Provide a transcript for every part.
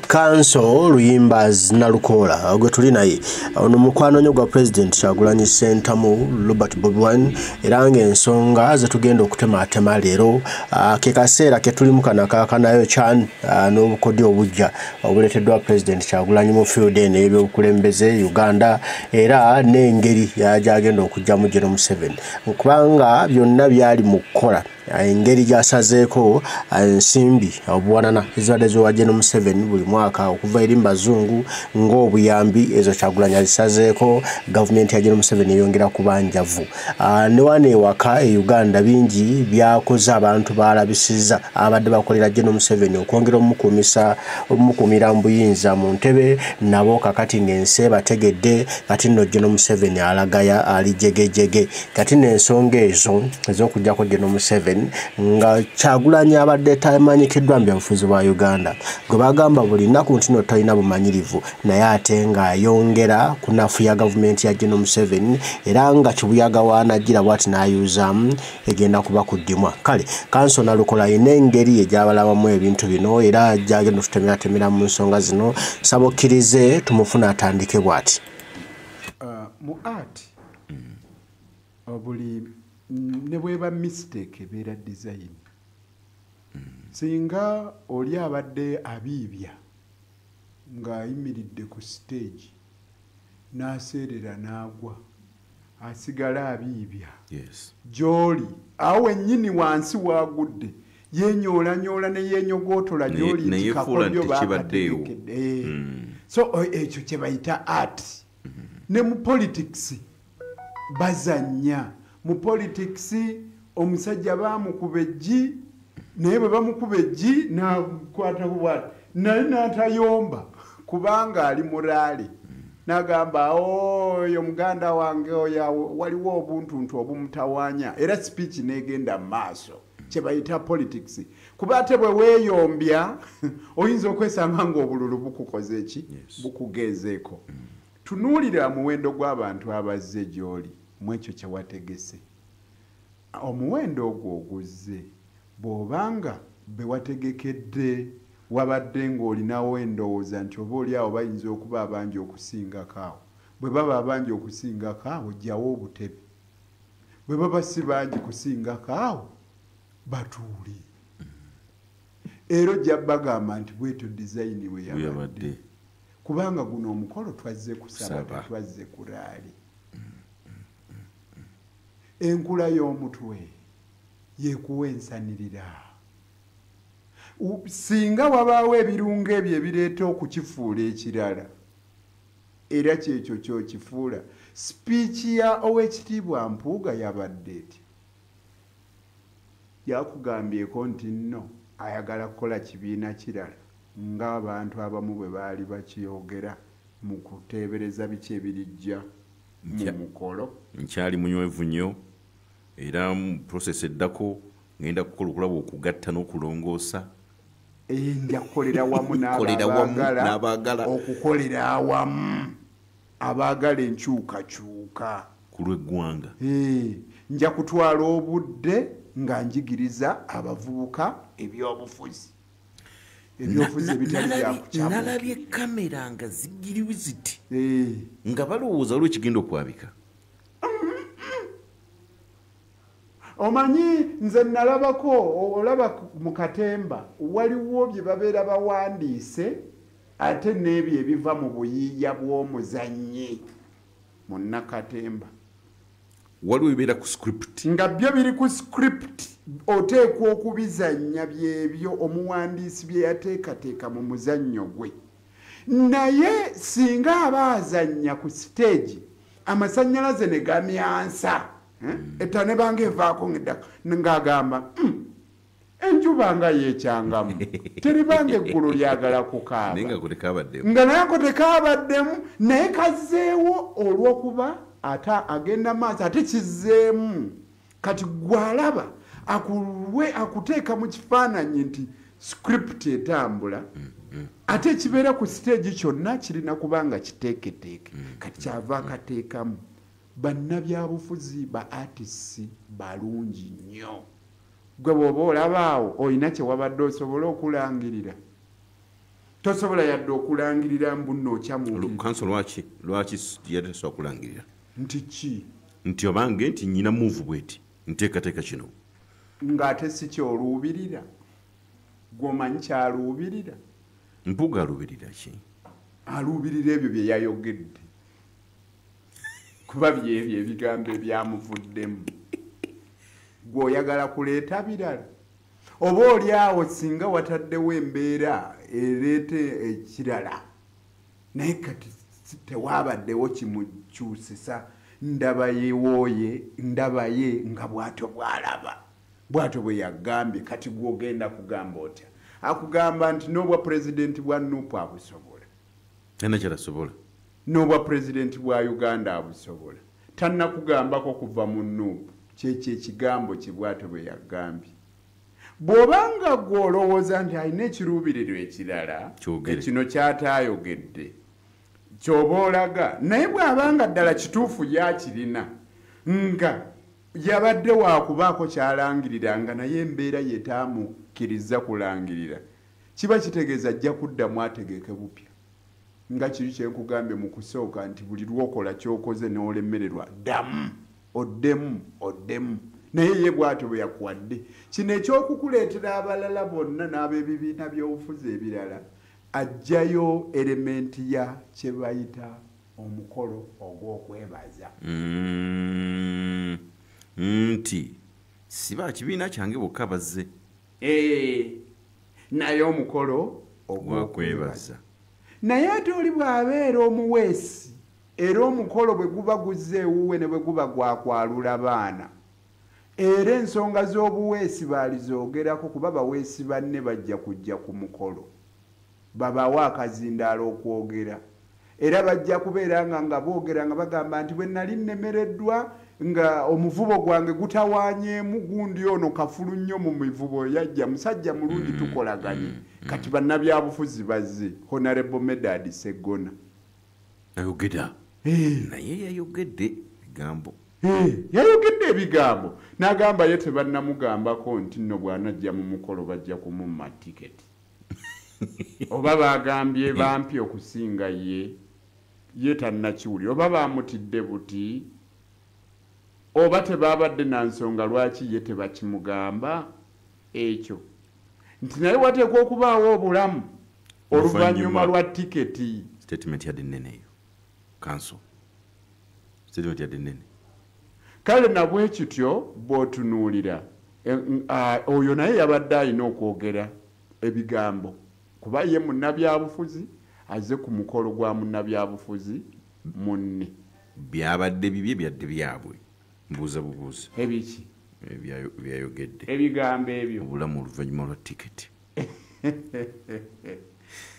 Counsel Luyimbazi Nalukoola gwe tuli naye ono mukwano nnyo gwa President Kyagulanyi Ssentamu Robert Bobi Wine, era ng'ensonga zetugenda okutematema leero ke kaseera ke tulimu kano akaakanayo chan n'obukodyo obujja obuleeteddwa President Kyagulanyi mu field eno ey'ebyobukulembeze Uganda, era n'engeri gy'agenda okuggyamu General Museveni, kubanga byonna byali mu kukola engeri gy'asazeeko ensimbi obuwanana ezibadde ziwa General Museveni buli mwaka okuva eri mu bazungu ng'obuyambi, ezo Kyagulanyi azisazeeko. Gavumenti ya General Museveni eyongera kuba njavu. Ne wano ewaka e Uganda bingi byakoze, abantu baalabisizza abadde bakolera General Museveni okwongera omumukuumira mu buyinza mu ntebe, nabo kakati ng'ensi ebategedde. Kati nno General Museveni alagaya ali jegejege. Kati n'ensonga ezo ez'okuggyako General Museveni, nga Kyagulanyi abadde tamanyikiddwa mu byabufuzi bwa Uganda, gwe bagamba buli nnaku nti no talina bumanyirivu, naye ate ng'ayongera kunafuya gavumenti ya General Museveni, era nga kibuyaga w'anajjira bw'ati n'ayuzaamu egenda kuba kuddimwa. Kale Counsel Nalukoola alina engeri egy'abalabamu ebintu bino, era gy'agenda otutemeratemera mu nsonga zino. Saba okkirize tumufune atandike bw'ati. Mu art buli ne bweba mistake ebeera design. Singa oli abadde abiibya ng'ayimiridde ku stage n'aseerera n'agwa, asigala abiibya. Gy'oli awo wennyini wansi waagudde, yeenyoolanyoola ne yeenyogootola gy'oli nti Neyefuula kakodyo nti tekibaddeewo. baakategekedde. So ekyo kye bayita art. Ne mu politics bazannya. Mu politics omusajja baamukuba eggi, naye bwe bamukuba eggi n'akwatako bw'ati, naye n'atayomba kubanga ali mu rally, n'agamba oyo muganda wange oyo awo, waliwo obuntuntu obumutawaanya, era speech n'egenda mu maaso. Kye bayita politics. Kuba ate bwe weeyombya oyinza okwesanga ng'obululu bukukoze ki? Bukugezeeko. Tunuulira omuwendo gw'abantu abazze gy'oli mu ekyo kye wategese. Omuwendo ogwo oguzze bw'obanga be wategekedde wabadde ng'olinawo endowooza nti oba oli awo bayinza okuba abangi okusingako awo. Bwe baba abangi okusingako awo, ggyawo obutebe. Bwe baba si bangi kusingako awo, batuule. Era ojja bagamba nti bwetyo design bwe yabadde. Yabadde. Kubanga guno omukolo twazze kusaba, Kusaba. tetwazze ku rally. Enkula y'omutwe yekuwa ensanirira. Singa wabaawo ebirungo ebyo ebireeta okukifuula ekirala, era kyekyo ky'okifuula. Speech ya Oweekitiibwa Mpuuga yabadde eti. Yakugambyeko nti nno ayagala kukola kibiina kirala ng'abantu abamu bwe baali bakyogera mu kuteebereza biki ebirijja mu mukolo. Nkyali munywevu nnyo, era mu process eddako ngenda kukola okulaba okugatta n'okulongoosa. Nja kukolera wamu Kukolera wamu n'abaagala n'abaagala. okukolera awamu, abaagala enkyukakyuka ku lw'eggwanga. Nja kutwala obudde nga njigiriza abavubuka ebyobufuzi. Ebyobufuzi ebitali bya kukyamuka. Nalabye kamera nga zigiriwe ziti. Nga balowooza waliwo ekigenda okwabika. Omanyi nze nalabako, olaba mu katemba waliwo bye babeera bawandiise ate n'ebyo ebiva mu buyiiya bw'omuzannyi munnakatemba. Waliwo ebibeera ku script. Nga byo biri ku script, oteekwa okubizannya byebyo omuwandiisi bye yateekateeka mu muzannyo gwe. Naye singa aba azannya ku stage amasannyalaze ne gamyansa, Etta ne banga evaako ng'agamba, enjuba nga yeekyangamu, teribanga eggulu lyagala kukaaba. Naye nga ko tekabaddemu. Nga naye ko tekabaddemu, naye kazzeewo olw'okuba ate agenda maaso, ate kizzeemu. Kati gw'alaba akuteeka mu kifaananyi nti script etambula, ate ekibeera ku stage kyonna kirina kuba nga kiteeketeeke. Kati kyava akateekamu. Bannabyabufuzi ba artists balungi nnyo. Gwe bw'oba olaba awo olina kye wabadde osobola okulangirira. Tosobola yadde okulangirira mbu nno okyamuukiriza. Kanso lwaki yadde tasobola kulangirira? Nti ki? Nti obange nti nnyina move bweti, nteekateeka kino. Ng'ate si ky'oluubirira. Gw'omanyi ky'aluubirira. Mpuuga aluubirira ki? Aluubirira ebyo bye yayogedde. Kuba byebyo ebigambo ebyamuvuddemu. Gw'oyagala kuleeta birala. Oba oli awo singa wataddewo embeera ereeta ekirala. Naye kati tewaabaddewo kimukyusisa. Ndaba ye wooye, ndaba ye nga bw'atyo bw'alaba. Bw'atyo bwe yagambye, kati gw'ogenda kugamba otya? Akugamba nti n'obwa pulezidenti bwa NUP abusobola. Talina ky'atasobola. N'obwa pulezidenti bwa Uganda abusobola. Tannakugambako kuva mu NUP. Kyekyo ekigambo kye bw'atyo bwe yagambye. Bw'obanga ggwe olowooza nti alina ekiruubirirwa ekirala, kino ky'ataayogedde, ky'oba olaga. Naye bw'abanga ddala kituufu yakirina, nga yabadde waakubaako ky'alangirira, nga naye embeera ye taamukkiriza kulangirira, kiba kitegeeza ajja kuddamu ategeke bupya. Nga kiri kye nkugambye mu kusooka nti buli lw'okola ky'okoze n'olemererwa, ddamu, oddemu, oddemu. Naye ye bw'atyo bwe yakuwadde. Kino eky'okukuleetera abalala bonna n'ab'ebibiina by'obufuzi ebirala, ajjayo elementi ya kye bayita omukolo ogw'okwebaza. Nti si ba kibiina kyange bokka bazze. Naye omukolo ogw'okwebaza. Naye ate oli bw'abeera omuweesi, era omukolo bwe guba guzze ewuwe ne bwe guba gwakwalula baana, era ensonga z'obuweesi baalizoogerako kuba baweesi banne bajja kujja ku mukolo. Babawe akazindaalo okwogera. Era bajja kubeera nga boogera nga bagamba nti bwe nali nnemereddwa nga omuvubo gwange gutawaanyeemu gundi ono kafulu nnyo mu mivubo yajja musajja mulungi tukolaganye. Kati bannabyabufuzi bazze. Honorable Medard Sseggona. Ayogera. Naye yayogedde ebigambo. Yayogedde ebigambo. N'agamba ye tebannamugambako nti nno bw'anajja mu mukolo bajja kumumma tiketi. Oba bagambye bampi okusinga ye, ye tannakiwulira. Oba bamutidde buti, oba tebabadde na nsonga lwaki ye tebakimugamba ekyo. Nti naye wateekwa okubaawo obulamu oluvannyuma lwa tiketi. Statement yadde nnene eyo. Kanso. Statement yadde nnene. Kale nabwe kityo bw'otunuulira, oyo naye yabadde alina okwogera ebigambo. Kuba ye munnabyabufuzi azze ku mukolo gwa munnabyabufuzi munne. Byabadde bibye byadde byabwe. Mbuuza bubuuza. Ebiki? Byayogedde. Ebigambo ebyo. Obulamu oluvannyuma lwa tiketi.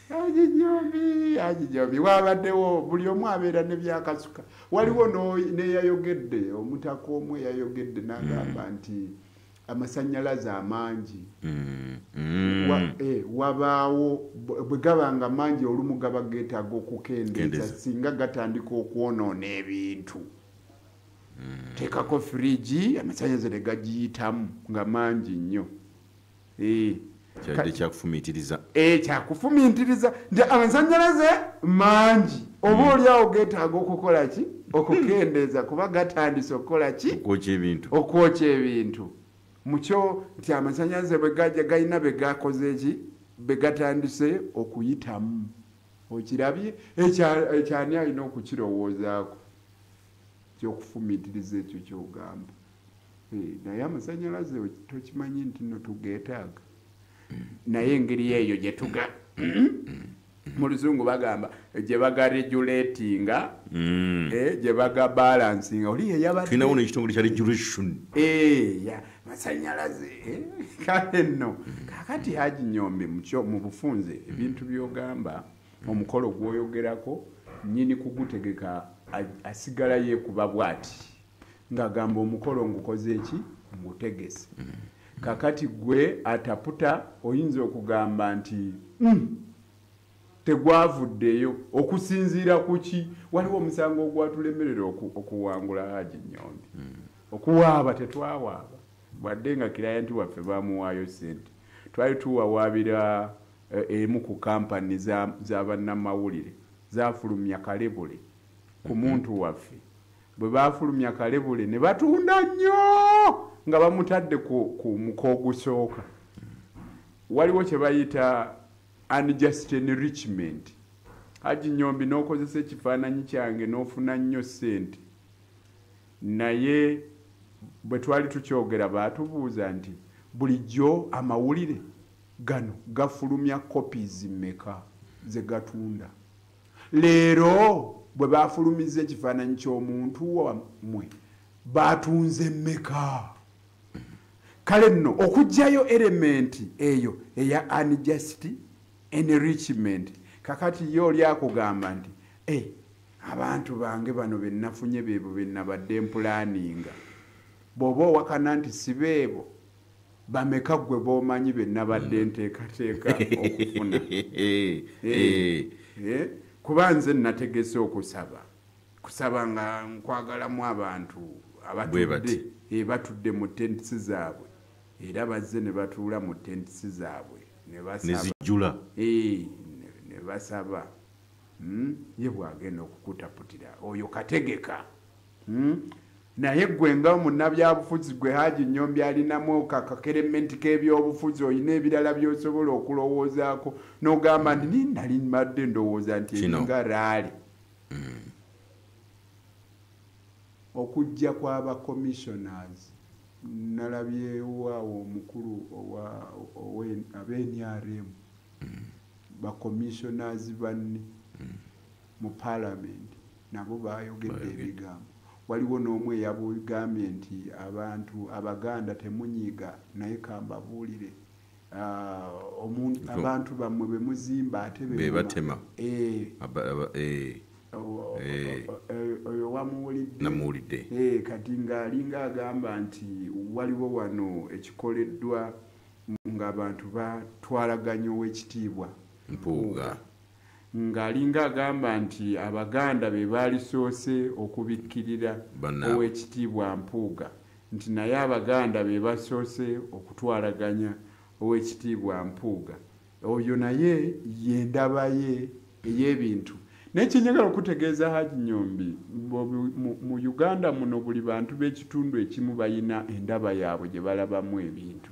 Haji Nyombi wabaddewo buli omu abeera ne byakasuka. Waliwo n'eyayogedde, omutaka omu eyayogedde n'agamba nti amasannyalaze amangi wabaawo bwe gaba nga mangi olumu gaba geetaaga okukendeeza singa gatandika okwonoona ebintu. Teekako firigi amasannyalaze ne gagiyitamu nga mangi nnyo. Kyadde kyakufumiitiriza. Kyakufumiitiriza nti amasannyalaze mangi oba oli awo geetaaga okukola ki? Okukendeeza kuba gatandise okukola ki? Okwokya ebintu. Okwokya ebintu. Mukyo nti amasannyalaze bwe gajja galina be gakoze ki? Be gatandise okuyitamu. Okirabye? Ekyani alina okukirowoozaako kyokufumiitiriza ekyo ky'ogamba. Naye amasannyalaze tokimanyi nti nno tugeetaaga. Naye engeri eyo gye tuga mu luzungu bagamba gye bagaregulatinga, gye bagabalansinga. Oli ye yabadde tulinawo n'ekitongole kya regulation. Masannyalaze. Kale nno kaakati Haji Nyombi mu bufunze ebintu by'ogamba omukolo gw'oyogerako nnyini kugutegeka asigala yeekuba bw'ati ng'agamba omukolo ngukoze eki ngutegese. Kakati gwe ataputa oyinza okugamba nti tegwavuddeyo okusinziira ku ki? Waliwo omusango ogwatulemerera okuwangula Haji Nyombi. Okuwaaba tetwawaaba wadde nga client waffe bamuwaayo ssente. Twali tuwawaabira emu ku kampani za bannamawulire zafulumya kalebule ku muntu waffe. Bwe bafulumya kalebule ne batunda nnyo nga bamutadde ku muko ogusooka. Waliwo kye bayita unjust enrichment. Haji Nyombi n'okozesa ekifaananyi kyange n'ofuna nnyo ssente. Naye bwe twali tukyogera baatubuuza nti bulijjo amawulire gano gafulumya copies mmeka ze gatunda. Leero bwe bafulumiza ekifaananyi ky'omuntu wammwe batunze mmeka. Kale nno okuggyayo elementi eyo eya unjust enrichment. Kakati ye oli akugamba nti abantu bange bano be nafunye beebo be nabadde mpulaninga. Bw'oba owakana nti si beebo, bameka ggwe b'omanyi be nabadde nteekateeka okufuna. Kuba nze nategese okusaba, kusaba nga nkwagalamu abantu abatudde, batudde mu tents zaabwe, era bazze ne batuula mu tents zaabwe ne basaba. Ne zijjula. Ne basaba. Ye bw'agenda okukutaputira oyo kategeka. Naye ggwe nga munnabyabufuzi gwe Haji Nyombi alinamu akakerementi k'ebyobufuzi, olina ebirala by'osobola okulowoozaako n'ogamba nti nali mbadde ndowooza nti eringa raali. Okujja kw'aba commissioners nalabyewo awo omukulu ab'NRM ba commissioners banne mu parliament nabo bayogedde ebigambo. Waliwo n'omwe eyabugambye nti abantu Abaganda temunyiiga, naye kambabuulire abantu bammwe be muzimba ate be batema. Oyo wamuwulidde? Namuwulidde. Kati ng'alinga agamba nti waliwo wano ekikoleddwa ng'abantu batwalaganya ow'ekitiibwa Mpuuga. Ng'alinga agamba nti Abaganda be baalisoose okubikkirira ow'ekitiibwa Mpuuga, nti naye Abaganda be basoose okutwalaganya ow'ekitiibwa Mpuuga. Oyo naye yendaba ye ey'ebintu. Naye kyenjagala okutegeeza Haji Nyombi, mu Uganda muno buli bantu b'ekitundu ekimu balina endaba yaabwe gye balabamu ebintu.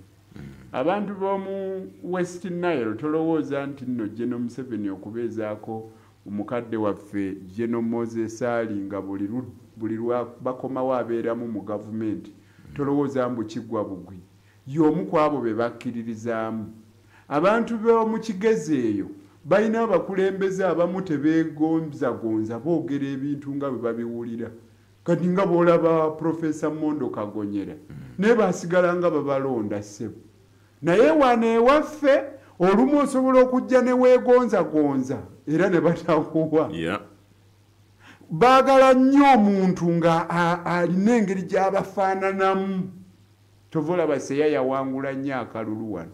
Abantu b'omu West Nile tolowooza nti nno General Museveni okubeezaako omukadde waffe General Moses Ali nga buli lwa bakomawo abeeramu mu gavumenti, tolowooza mbu kigwa bugwi. Y'omu ku abo be bakkiririzaamu. Abantu b'omu Kigezi eyo balina abakulembeze abamu tebeegonzagonza, boogera ebintu nga bwe babiwulira. Kati nga bw'olaba Profesa Mondo Kagonyera, naye baasigala nga babalonda ssebo. Naye wano ewaffe olumu osobola okujja ne weegonzagonza era ne batakuwa. Baagala nnyo omuntu nga alina engeri gy'abafaananamu. Tova olaba Seya yawangula nnyo akalulu wano,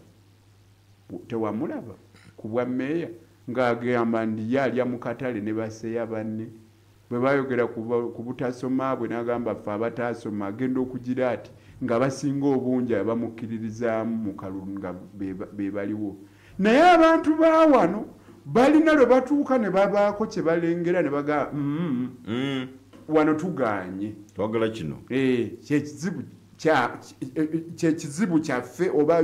tewamulaba ku bwa mmeeya ng'agamba nti ye alya mu katale ne baseya banne. Bwe bayogera ku butasoma bwe n'agamba ffe abataasoma, agenda okugira ati nga basinga obungi abamukkiririzaamu mu kalulu nga be baliwo. Naye abantu ba wano balina lwe batuuka ne babaako kye balengera ne bagamba wano tugaanye, twagala kino. Kyekizibu kyaffe oba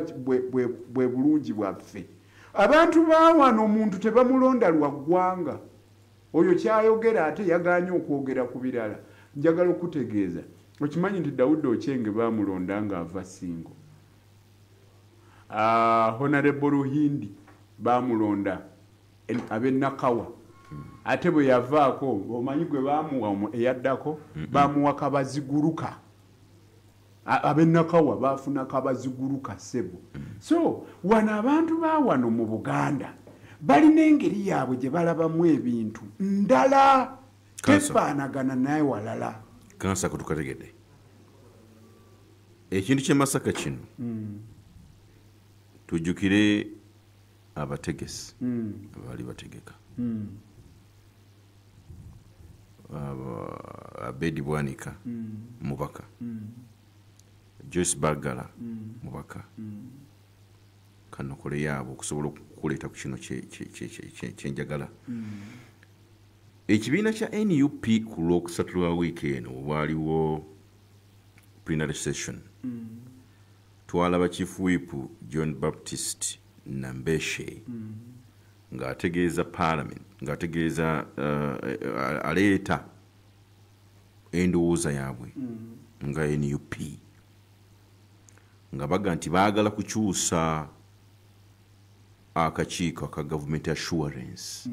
bwe bulungi bwaffe. Abantu ba wano omuntu tebamulonda lwa ggwanga. Oyo kyayogera ate yagaanye okwogera ku birala. Njagala okutegeeza, okimanyi nti Dawudi Okyenge baamulonda ng'ava Ssingo. Honorable Ruhindi baamulonda ab'e Nakawa. Ate bwe yavaako omanyi gwe baamuwa eyaddako, baamuwa Kabaziguruka. Ab'e Nakawa baafuna Kabaziguruka ssebo. So wano abantu ba wano mu Buganda balina engeri yaabwe gye balabamu ebintu ndala, tefaanagana naye walala. Kansa kutukategedde ekintu ky'e Masaka kino. Tujjukire abategesi abaali bategeka, Abedi Bwanika mubaka, Joyce Bagala mubaka, Kanokole yaabo okusobola okuleeta ku kino kyenjagala. Ekibiina kya NUP ku Lwokusatu lwa wiiki eno waaliwo plenary session. Twalaba Chief Whip John Baptist Nambeshe ng'ategeeza parliament, ng'ategeeza aleeta endowooza yaabwe nga NUP, nga baga nti baagala kukyusa akakiiko aka government assurance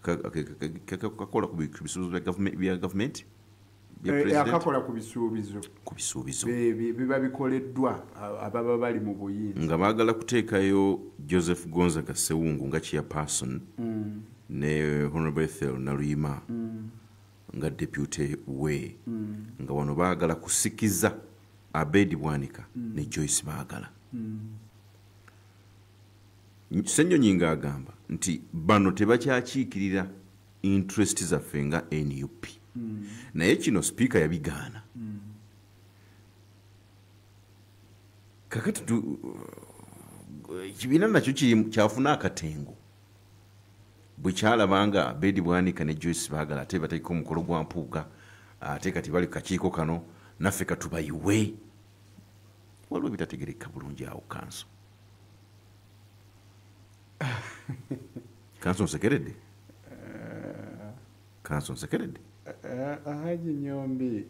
kakola ku bisuubizo bya gavumenti, akakola ku bisuubizo, ku bisuubizo biba bikoleddwa ababa bali mu buyinza, nga baagala kuteekayo Joseph Gonzaga Ssewungu nga chairperson ne Honorable Ethel Naluyima nga deputy we, nga wano baagala kusikiza Abedi Bwanika ne Joyce Baagala. Ssenyonyi ng'agamba nti bano tebakyakiikirira interest zaffe nga NUP. Naye kino sipiika yabigaana. Kakati ekibiina nakyo kyafuna akatengo bwe kyalabanga Abedi Bwanika ne Joyce Baagala ate bateeka omukolo gwa Mpuuga, ate kati bali kakiiko kano naffe katubayiwe. Waliwo ebitategereka bulungi awo. Kanso kanso nsekeredde, kanso nsekeredde. Haji Nyombi,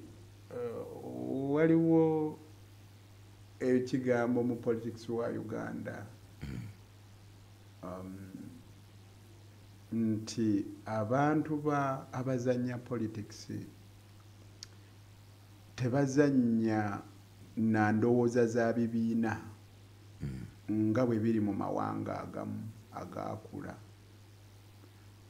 waliwo ekigambo mu politics wa Uganda nti abantu abazannya politics tebazannya na ndowooza za bibiina nga bwe biri mu mawanga agamu agakula.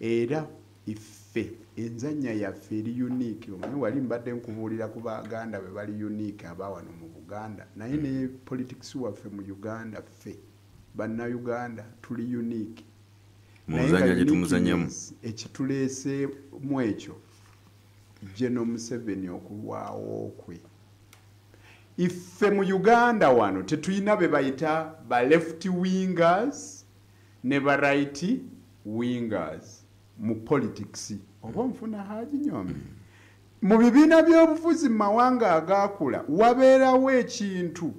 Era iffe enzannya yaffe eri unique. Omanyi wali mbadde nkubuulira ku Baganda bwe bali unique abawano mu Buganda, naye ne politics waffe mu Uganda, ffe Bannayuganda tuli unique. Muzannya gye tumuzannyamu ekituleeseemu ekyo General Museveni okulwawo kwe. Iffe mu Uganda wano tetulina be bayita ba left wingers ne ba right wingers mu politics. Oba nfuna Haji Nyombi, mu bibiina by'obufuzi mu mawanga agakula wabeerawo ekintu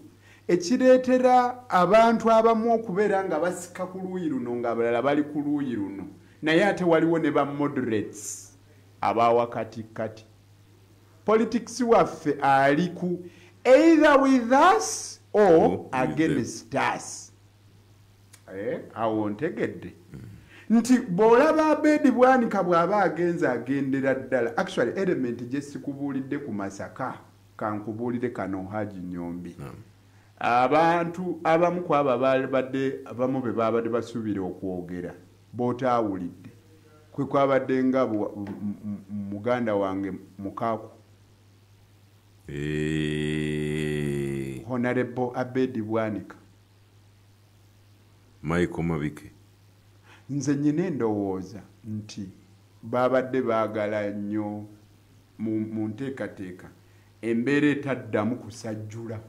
ekireetera abantu abamu okubeera nga basika ku luuyi luno ng'abalala bali ku luuyi luno, naye ate waliwo ne ba moderates abawakatikati. Politics waffe ali ku either with us or against us. Awo ntegedde nti bw'olaba Abedi Bwanika bw'aba agenze agendera ddala. Actually element gye sikubuulidde ku Masaka, kankubuulire kano Haji Nyombi. Abantu abamu ku abo babadde abamu be babadde basuubira okwogera b'otaawulidde kwe kwabadde nga muganda wange Mukaaku, Honorable Abedi Bwanika, Michael Mabike. Nze nyina endowooza nti babadde baagala nnyo mu nteekateeka embeera etaddamu kusajjula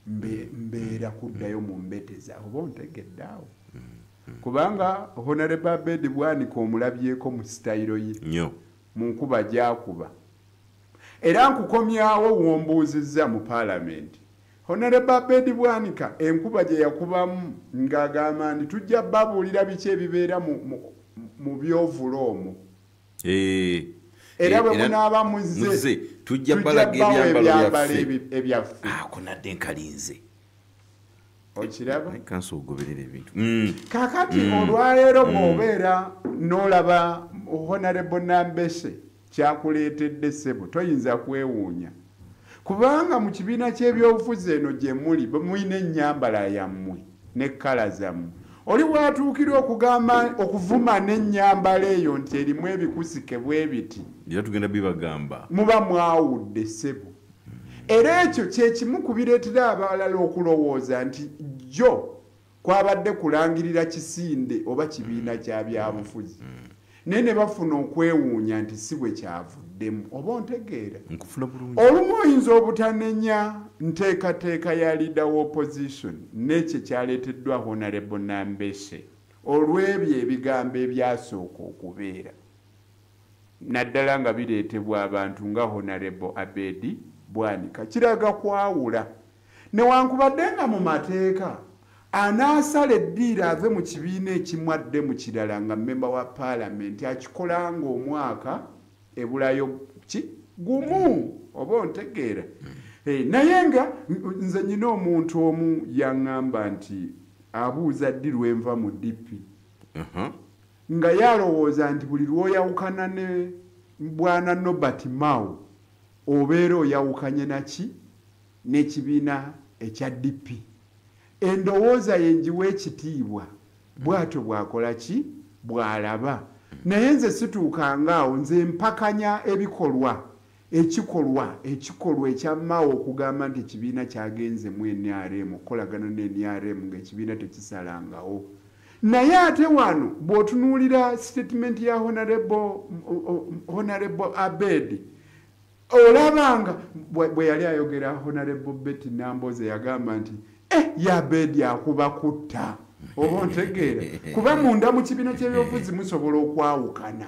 mbeera kuddayo mu mbeteza. Oba ontegedde awo? Kubanga Honorable Abedi Bwanika omulabyeko mu sitayiro ye mu nkuba gy'akuba. Era nkukomyawo wombuuzizza mu paalamenti, Honorable Abedi Bwanika enkuba gye yakubamu ng'agamba nti tujja babuulira biki ebibeera mu byovula omwo, era bwe munaaba muzze tujja balaga ebyambalo ebyaffe. Ako nadde nkalinze. Okiraba? Kanso ogoberera ebintu. Kaakati olwaleero bw'obeera n'olaba Honorable Nambeshe kyakuleetedde ssebo, toyinza kwewuunya, kubanga mu kibiina ky'ebyobufuzi eno gye muli mulina ennyambala yammwe ne kkala zammwe. Oli bw'atuukira okugamba okuvuma n'ennyambala eyo nti erimu ebikusike bwe biti, era tugenda bibagamba muba mwawudde ssebo. Era ekyo kye kimu ku bireetera abalala okulowooza nti jjo kwabadde kulangirira kisinde oba kibiina kya byabufuzi, naye ne bafuna okwewuunya nti si bwe kyavudde. bavuddemu. Oba ontegeera? Nkufuna bulungi. Olumu oyinza obutanenya nteekateeka ya leader wa opposition n'ekyo kyaleeteddwa Honorable Nambeshe olw'ebyo ebigambo ebyasooka okubeera, naddala nga bireetebwa abantu nga Honorable Abedi Bwanika. Kiraga kwawula, newankubadde nga mu mateeka anaasala eddiiro ave mu kibiina ekimu adde mu kirala nga mmemba wa paalamenti akikola ng'omwaka ebulayo ki gumu. Oba ontegeera? Naye nga nze nyina omuntu omu yaŋŋamba nti abuuza ddi lwenva mu DP, nga yalowooza nti buli lw'oyawukana ne bwana Norbert Mao obeera oyawukanye naki n'ekibiina ekya DP. Endowooza ye ngiwa ekitiibwa, bw'atyo bw'akola ki bw'alaba. Naye nze situukanga awo, nze mpakanya ebikolwa, ekikolwa ekya Mao okugamba nti ekibiina kyagenze mu NRM, okukolagana ne NRM ng'ekibiina tekisalangawo. Naye ate wano bw'otunuulira statement ya Honorable Abedi, olabanga bwe yali ayogera Honorable Betty Namboze yagamba nti Abedi akuba kutta. Oba ontegeera? Kuba munda mu kibiina ky'ebyobufuzi musobola okwawukana,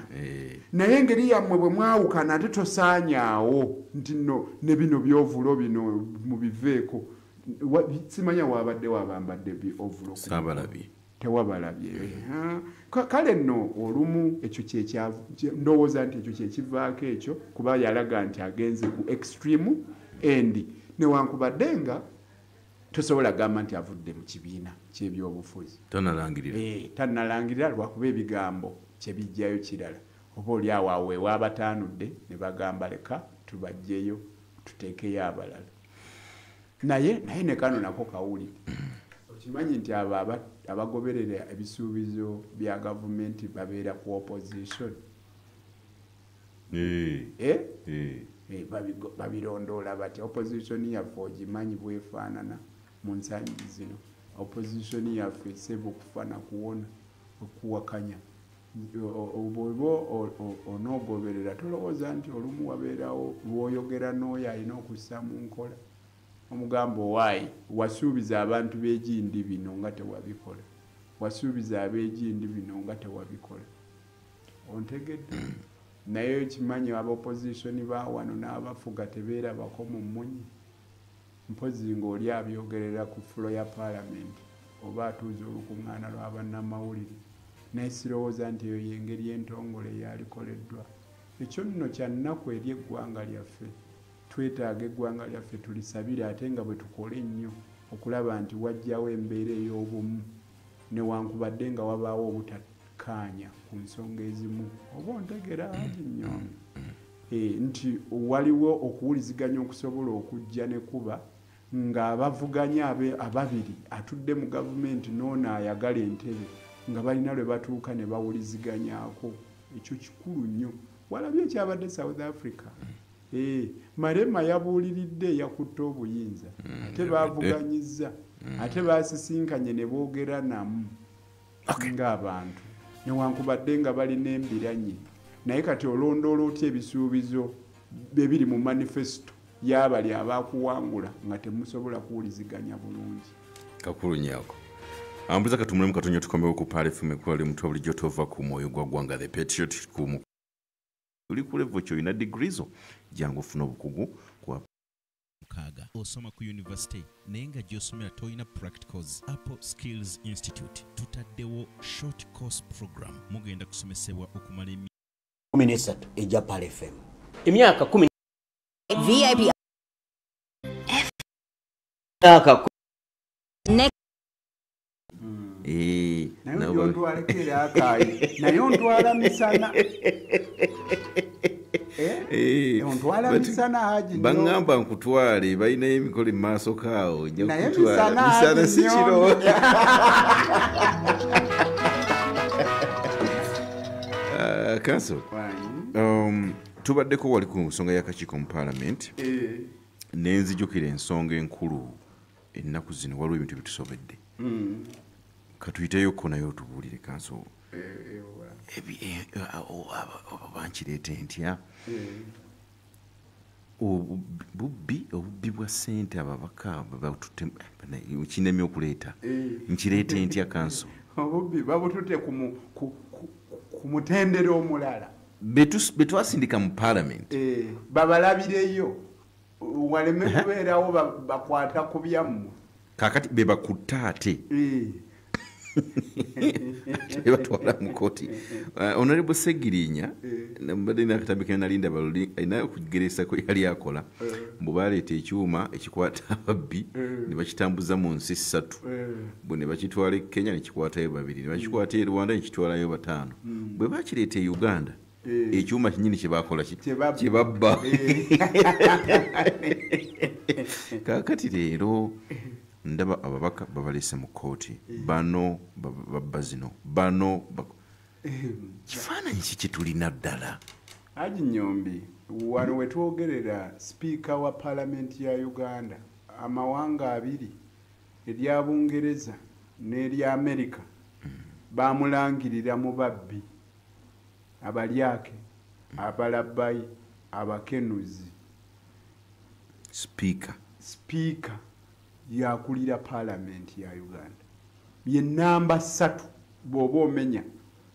naye engeri yammwe bwe mwawukana ate tosaanyaawo nti nno ne bino byovulo bino mubiveeko. Simanya wabadde wabambadde bi ovulo, Saabalabye. Tewabalabye. Kale nno olumu ekyo ndowooza nti ekyo kyekivaako ekyo, kuba yalaga nti agenze ku extreme end, newankubadde nga tosobola gamba nti avudde mu kibiina ky'ebyobufuzi. Tanalangirira. Tanalangirira lwakuba ebigambo kyebijjayo kirala. Oba oli awo awo wabataanudde ne bagamba leka tubajjeyo tuteekeyo abalala. Naye ne kano nako kawulire. Okimanyi nti abo abagoberera ebisuubizo bya gavumenti babeera ku opposition. Babirondoola bati opposition yaffe ogimanyi bwefaanana mu nsangi zino. Opposition yaffe esebo kufa na kuwona okuwakanya. Bw'oba onoogoberera tolowooza nti olumu wabeerawo lw'oyogera n'oyo alina okussa mu nkola. Omugamba owaayi wasuubiza abantu b'egindi bino nga tewabikola, wasuubiza ab'egindi bino nga tewabikola. Ontegedde? Naye okimanyi aba opposition ba wano n'abafuga tebeerabako mu mmunye, mpozzi ng'oli abyogerera ku fulo ya paalamenti oba atuuza olukuŋŋaana lwa bannamawulire. Naye sirowooza nti eyo y'engeri entongole eyalikoleddwa. Ekyo nno kya nnaku eri eggwanga lyaffe. Twetaaga eggwanga lyaffe tulisabire, ate nga bwe tukola ennyo okulaba nti wajjawo embeera ey'obumu, newankubadde nga wabaawo obutakkaanya ku nsonga ezimu. Oba ontegeera Haji Nnyondo? Nti waliwo okuwuliziganya okusobola okujja ne kuba ng'abavuganya ababiri atudde mu gavumenti n'ono ayagala entebe nga balina lwe batuuka ne bawuliziganyaako. Ekyo kikulu nnyo. Walabye ekyabadde South Africa. Malema yabuuliridde yakutte obuyinza, ate baavuganyizza, ate baasisinkanye ne boogera namu ng'abantu, newankubadde nga balina embiranye. Naye kati olondoola otya ebisuubizo ebiri mu manifesto y'abali abakuwangula nga temusobola kuwuliziganya bulungi? Kakulu nnyako. Ambuza katumulemu katonyo tukomewo ku Pearl FM ekwali mutwa bulijjo tova ku mwoyo gwa ggwanga The Patriot ku oli ku level ky'olina degrees zo, jangu ofune obukugu kwa mukaaga. Osoma ku university naye nga gy'osomera tolina practicals. Apple Skills Institute tutaddewo short course program, mugenda kusomesebwa okumala 13 ejja Pearl FM. Emyaka 10 VIP myaka Naye ontwaleko era akaayi, naye ontwala misana. Ontwala misana Haji. Baŋŋamba nkutwale, balinayo emikolo mu maaso kaawo, nja Naye kukutwala. misana Misana Haji si kiro. Nnyondo. Counsel, tubaddeko wali ku nsonga y'akakiiko mu paalamenti. Ne nzijukira ensonga enkulu ennaku zino, waliwo ebintu bitusobedde. Katuyiteyoko naye otubuulire kanso. Bankireete ntya obubbi bwa ssente ababaka batutte kinemye okuleeta nkireete ntya kanso? Obubbi babututte ku mutendera omulala betwasindika mu parliament babalabireyo waleme kubeerawo bakwata ku byammwe. Kakati be bakutte ate batwala mu kooti. Honorable Segirinya mbadde nakatambi ke nalinda baluli alina okugeresako yali akola mbu baleeta ekyuma ekikwata ababbi ne bakitambuza mu nsi 3 bwe ne bakitwala e Kenya ne kikwatayo 2 ne bakikwata e Rwanda ne kitwalayo 5 bwe bakireeta e Uganda ekyuma kinnyini kye bakola kye babba. Kakati leero ndaba ababaka babalese mu kooti bano babba zino bano kifaananyi ki kye tulina ddala? Haji Nyombi, wano we twogerera sipiika wa paalamenti ya Uganda amawanga 2 erya Bungereza n'erya Amerika bamulangirira mu babbi, abalyake, abalabbayi, abakenuzi. Sipiika yakulira paalamenti ya Uganda ye namba 3 bw'oba omenya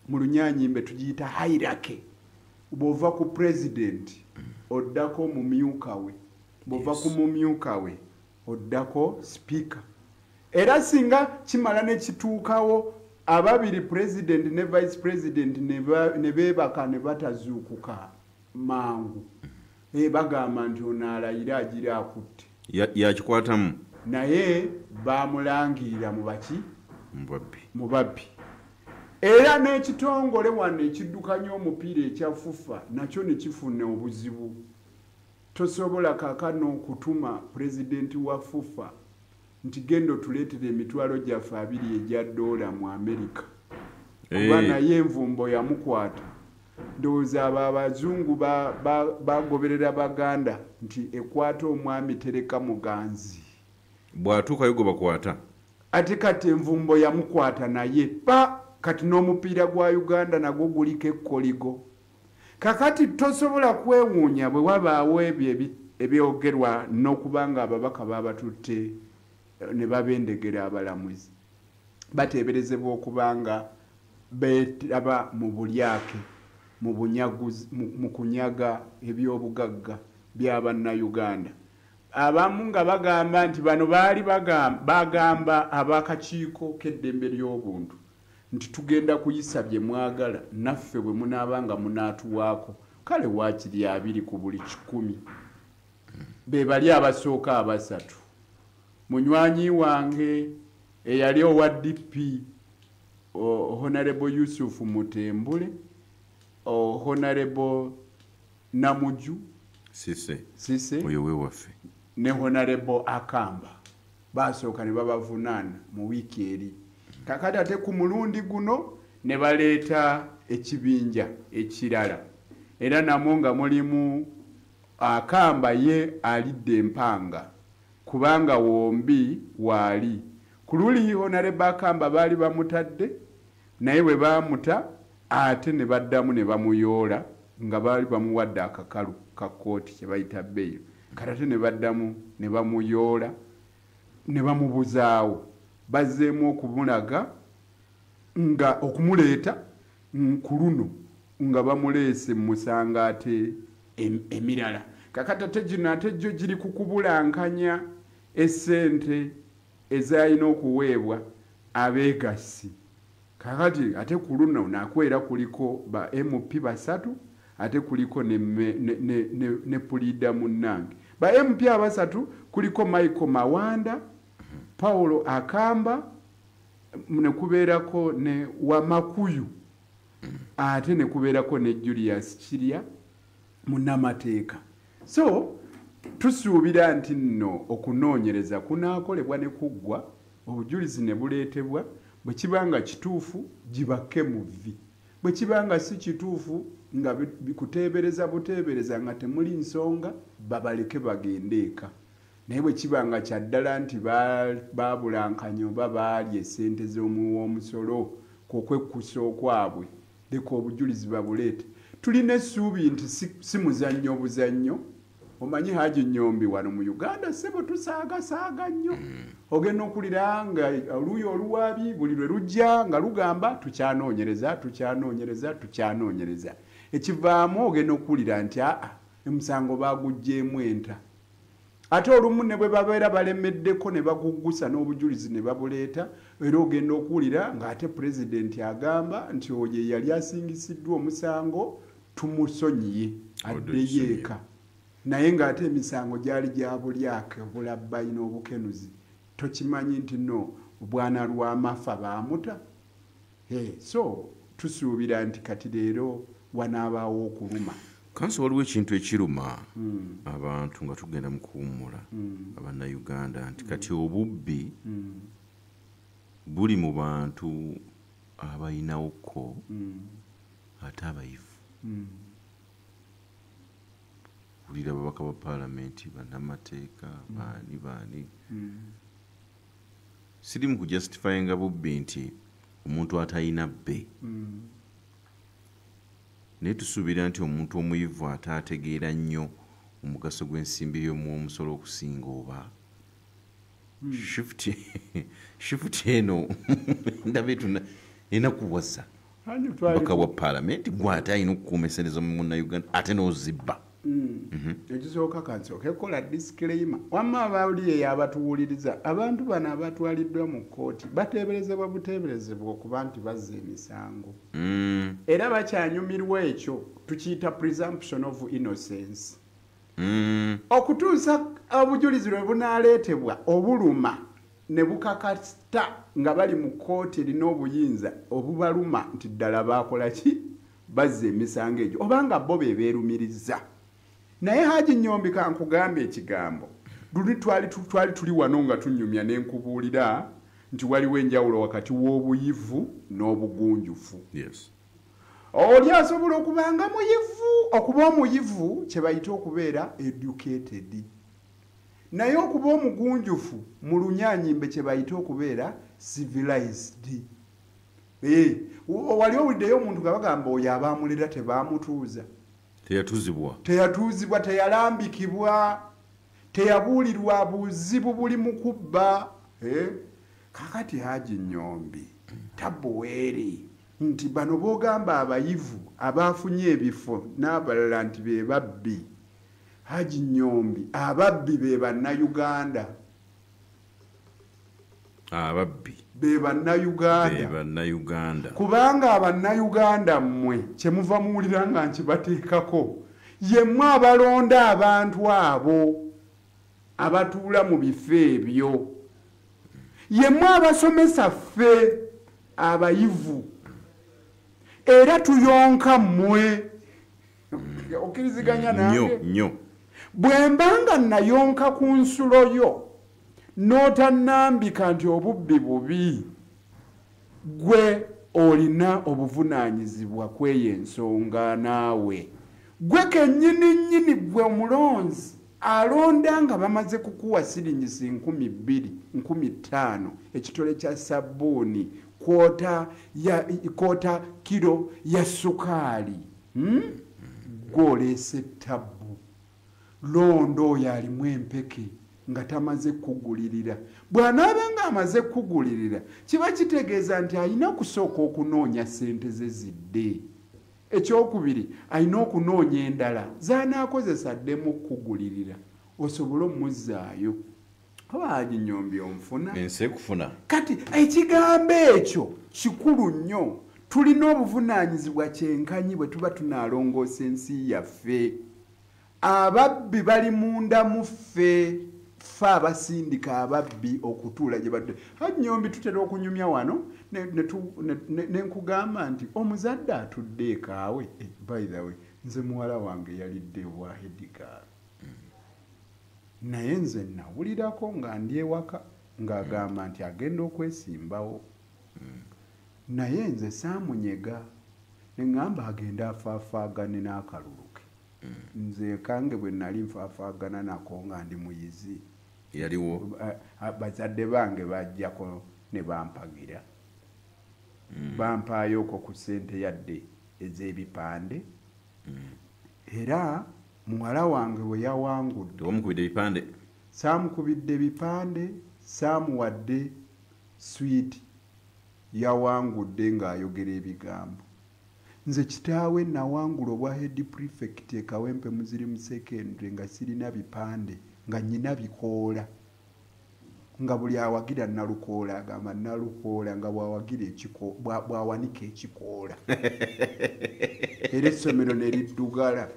mu Lunyanyimbe tugiyita hierarchy. Bw'ova ku president oddako mumyuka we, bw'ova ku mumyuka we oddako sipiika. Era singa kimala ne kituukawo ababiri president ne vice president ne beebaka ne batazuukuka mangu, bagamba nti ono alayira agira akutte yakikwatamu naye bamulangirira mu baki mu babbi. Era n'ekitongole wano ekiddukanya omupiira ekya FUFA nakyo ne kifuna obuzibu. Tosobola kaakano okutuma pulezidenti wa FUFA nti genda otuleetere emitwalo gyaffe 2 egya $ mu Amerika, kuba naye envumbo yamukwata. Ndowooza abo abazungu bagoberera Baganda nti ekwata omwami tereka muganzi, bw'atuukayo gwe bakwata. Ate kati envumbo yamukwata naye pa kati n'omupiira gwa Uganda nagwo guliko ekkoligo. Kakati tosobola kwewuunya bwe wabaawo ebyo ebyogerwa n'okuba nga ababaka babatutte ne babendegera abalamuzi. Bateeberezebwa okuba nga beetaba mu bulyake, mu bunyaguzi, mu kunyaga ebyobugagga bya Bannayuganda. Abamu nga bagamba nti bano baali bagamba abakakiiko k'eddembe ly'obuntu nti tugenda kuyisa bye mwagala naffe bwe munaaba nga munaatuwaako kale waakiri 2 ku buli 100. Be bali abasooka abasatu. Munywanyi wange eyali owa DP Honorable Yusuf Mutembule, Honorable Namuju Sise oyo we waffe ne Honorable Akamba basooka ne babavunaana mu wiiki eri. Kakati ate ku mulundi guno ne baleeta ekibinja ekirala era namwo nga mulimu Akamba ye alidde empanga kubanga wombi waali. Ku luli Honorable Akamba baali bamutadde naye bwe baamuta ate ne baddamu ne bamuyoola nga baali bamuwadde akakalu ka kkooti kye bayita bail. Kati ate ne baddamu ne bamuyoola ne bamubuzaawo. Bazzeemu okumulaga nga okumuleeta ku luno nga bamuleese mu musango ate emirala. Kakati ate gino ate gyo giri ku kubulankanya essente ezalina okuweebwa abeegassi. Kakati ate ku luno nakwera kuliko ba MP 3 ate kuliko ne puliida munnange. Ba MP abasatu kuliko Michael Mawanda, Paulo Akamba, ne kubeerako ne Wamakuyu, ate ne kubeerako ne Julius Kirya munnamateeka. So tusuubira nti nno okunoonyereza kunaakolebwa ne kuggwa, obujulizi ne buleetebwa, bwe kiba nga kituufu gibakke mu vvi, bwe kiba nga si kituufu nga kuteebereza buteebereza nga temuli nsonga babaleke bagende eka. Naye bwe kiba nga kya ddala nti baabulankanya oba baalya essente z'omuwomusolo kw'okwekkusa okwabwe, leka obujulizi babuleete. Tulina essuubi nti si muzannyo obuzannyo. Omanyi Haji Nyombi wano mu Uganda ssebo tusaagasaaga nnyo. Ogenda okulira nga oluuyi oluwaabi buli lwe lujja nga lugamba tukyanoonyereza, tukyanoonyereza, tukyanoonyereza. Ekivaamu ogenda okuwulira nti aa omusango baaguggyeemu enta. Ate olumu ne bwe babeera balemeddeko ne baguggusa n'obujulizi ne babuleeta, era ogenda okuwulira ng'ate pulezidenti agamba nti oyo eyali asingisiddwa omusango tumusonyiye addeyo eka. Naye ng'ate emisango gyali gya bulyake, obulabbayi n'obukenuzi. Tokimanyi nti no obwana lw'amafa baamuta. So tusuubira nti kati leero wanaabaawo okuluma. Kanso waliwo ekintu ekiruma abantu nga tugenda mu kuwummula Abannayuganda nti kati obubbi buli mu bantu abayinawoko ate abayivu. Wulira ababaka ba paalamenti, bannamateeka, baani baani. Siri mu kujustifyinga bubbi nti omuntu atalina bbe. Naye tusuubira nti omuntu omuyivu ate ategeera nnyo omugaso gw'ensimbi y'omuwomusolo okusinga oba shift eno ndaba enakuwaza. Baka wa paalamenti gwe ate alina okukuuma essente z'omunnayuganda ate n'ozibba. Ekisooka kansooke kukola disclaimer. Wamma abali eyo abatuwuliriza, abantu bano abatwaliddwa mu kkooti bateeberezebwa buteeberezebwa okuba nti bazza emisango. Era bakyanyumirwa ekyo tukiyita presumption of innocence. Okutuusa obujulizi lwe bunaaleetebwa obuluma ne bukakata nga bali mu kkooti erina obuyinza obubaluma nti ddala baakola ki, bazza emisango egyo obanga bo be beerumiriza. Naye Haji Nyombi kankugambe ekigambo. Luli twali tuli wano nga tunyumya ne nkubuulira nti waliwo enjawulo wakati w'obuyivu n'obugunjufu. Yes. Oli asobola okuba nga muyivu, okuba omuyivu kye bayita okubeera educated. Naye okuba omugunjufu mu Lunyanyimbe kye bayita okubeera civilized. Wali owuliddeyo omuntu nga bagamba oyo abaamulera tebaamutuuza. Teyatuuzibwa. Teyatuuzibwa, teyalambikibwa, teyabuulirwa buzibu buli mu kubba. Kakati Haji Nyombi tabuweeri nti bano b'ogamba abayivu abaafunye ebifo n'abalala nti be babbi. Haji Nyombi ababbi be Bannayuganda. Ababbi be Bannayuganda. Be Bannayuganda. Kubanga Abannayuganda mmwe kye muva muwulira nga nkibateekako, ye mmwe abalonda abantu abo abatuula mu bifo ebyo. Ye mmwe abasomesa ffe abayivu. Era tuyonka mmwe. Okkiriziganya nange? Nnyo. Bwe mbanga nayonka ku nsulo yo n'otannambika nti obubbi bubi, gwe olina obuvunaanyizibwa kw'eyo ensonga naawe. Gwe kennyini nnyini gwe omulonzi alonda nga bamaze kukuwa siringisi 2,000, 5,000, ekitole kya sabbuuni, kwota kiro ya sukaali. Gwe oleese tabbu. Londa oyo alimu empeke nga tamaze kugulirira. Bw'anaaba ng'amaze kugulirira, kiba kitegeeza nti alina kusooka okunoonya ssente ze zidde. Ekyokubiri, alina okunoonya endala z'anaakozesa addemu okugulirira osobole omuzzaayo. Oba Haji Nyombi onfuna? Ensi ekufuna. Kati ekigambo ekyo kikulu nnyo. Tulina obuvunaanyizibwa kyenkanyi bwe tuba tunaalongoosa ensi yaffe. Ababbi bali munda mu ffe, ffe abasindika ababbi okutuula gye badde. Haji Nyombi tutera okunyumya wano ne nkugamba nti omuzadde atudde ekaawe. By the way, nze muwala wange yalidde bwa headgirl. Naye nze nawulirako nga ndi ewaka ng'agamba nti agenda okwesimbawo. Naye nze saamunyega ne ŋŋamba agende afaafaagane n'akalulu ke. Nze kange bwe nali nfaafaagana nako nga ndi muyizi. Yaliwo. Bazadde bange bajjako ne bampagira. Bampaayoko ku ssente yadde ez'ebipande. Era muwala wange we yawangudde. Tewamukubidde bipande? Saamukubidde bipande, saamuwadde swiiti. Yawangudde ng'ayogera ebigambo. Nze kitaawe nawangula obwa head prefect e Kawempe Muzirimu Secondary nga sirina bipande, nga nnyina bikoola. Nga buli awagira Nalukoola agamba Nalukoola, nga bw'awagira bw'awanika ekikoola. Era essomero ne liddugala.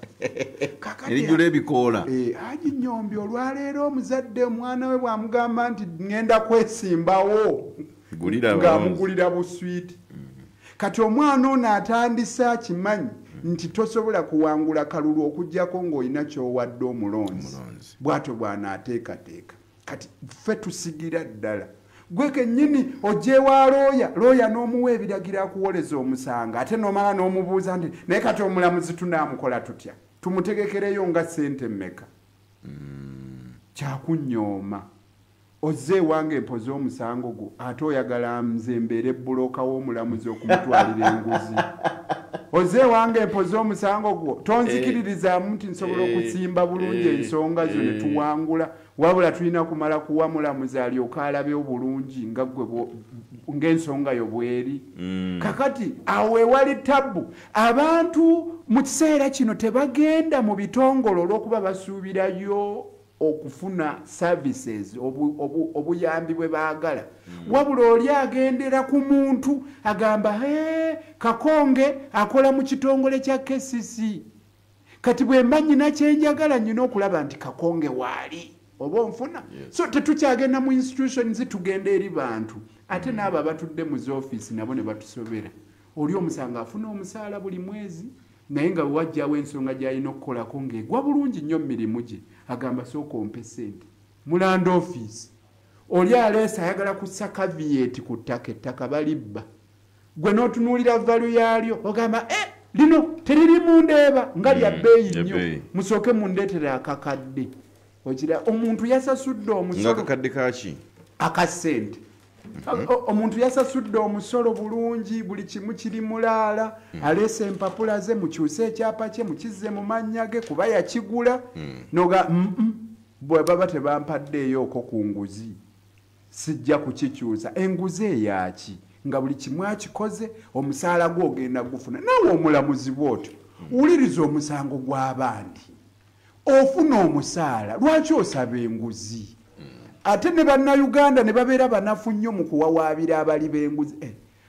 Ne lijjula ebikoola. Haji Nnyombi olwaleero omuzadde omwana we bw'amugamba nti ŋŋenda kwesimbawo, ng'amugulira buswiiti. Kati omwana ono atandise akimanyi nti tosobola kuwangula kalulu okuggyako ng'olina ky'owadde omulonzi. Bw'atyo bw'anaateekateeka. Kati ffe tusigira ddala. Gwe kennyini ojja ewa looya, looya n'omuwa ebiragiro akuwoleza omusango, ate n'omala n'omubuuza nti naye kati omulamuzi tunaamukola tutya? Tumutegekereyo nga ssente mmeka? Kyakunyooma. Ozze ewange mpoze omusango gwo, ate oyagala nze mbeere bbulooka w'omulamuzi okumutwalira enguzi. Ozze ewange mpoze omusango gwo, tonzikiririzaamu nti nsobola okusimba bulungi ensonga zo ne tuwangula, wabula tulina kumala kuwa mulamuzi alyoke alabe obulungi nga ggwe ng'ensonga yo bw'eri. Kakati awo ewali tabbu, abantu mu kiseera kino tebagenda mu bitongole olw'okuba basuubirayo okufuna services, obuyambi bwe baagala. Wabula oli agendera ku muntu agamba Kakonge akola mu kitongole kya KCC, kati bwe mba nnyina kye njagala nnyina okulaba nti Kakonge waali, oba onfuna. So tetukyagenda mu institutions, tugenda eri bantu. Ate n'abo abatudde mu z'ofiisi nabo ne batusobera. Oli omusanga afuna omusaala buli mwezi, naye nga wajjawo ensonga gy'alina okukolako ng'egwa bulungi nnyo mu mirimu gye, agamba sooka ompe ssente. Mu land office oli aleese ayagala kussa caveat ku ttaka, ettaka balibba. Gwe n'otunuulira value yaalyo ogamba lino teriri mu ndeeba nga lya bbeeyi nnyo, musooke mundeetere akakadde. Okira omuntu yasasudde omusolo. Ng'akakadde kaaki? Akasente. Omuntu yasasudde omusolo bulungi, buli kimu kiri mulaala, aleese empapula ze, mukyuse ekyapa kye, mukizze mu mannya ge kuba yakigula. Noga bwe baba tebampaddeeyo okwo ku nguzi sijja kukikyusa. Enguzi eyaki? Nga buli kimu akikoze, omusaala gwo ogenda gufuna. Naawe omulamuzi bw'otyo wuliriza omusango gw'abandi, ofuna omusaala, lwaki osaba enguzi? Ate ne bannayuganda ne babeera banafu nnyo mu kuwawaabira abali b'enguzi.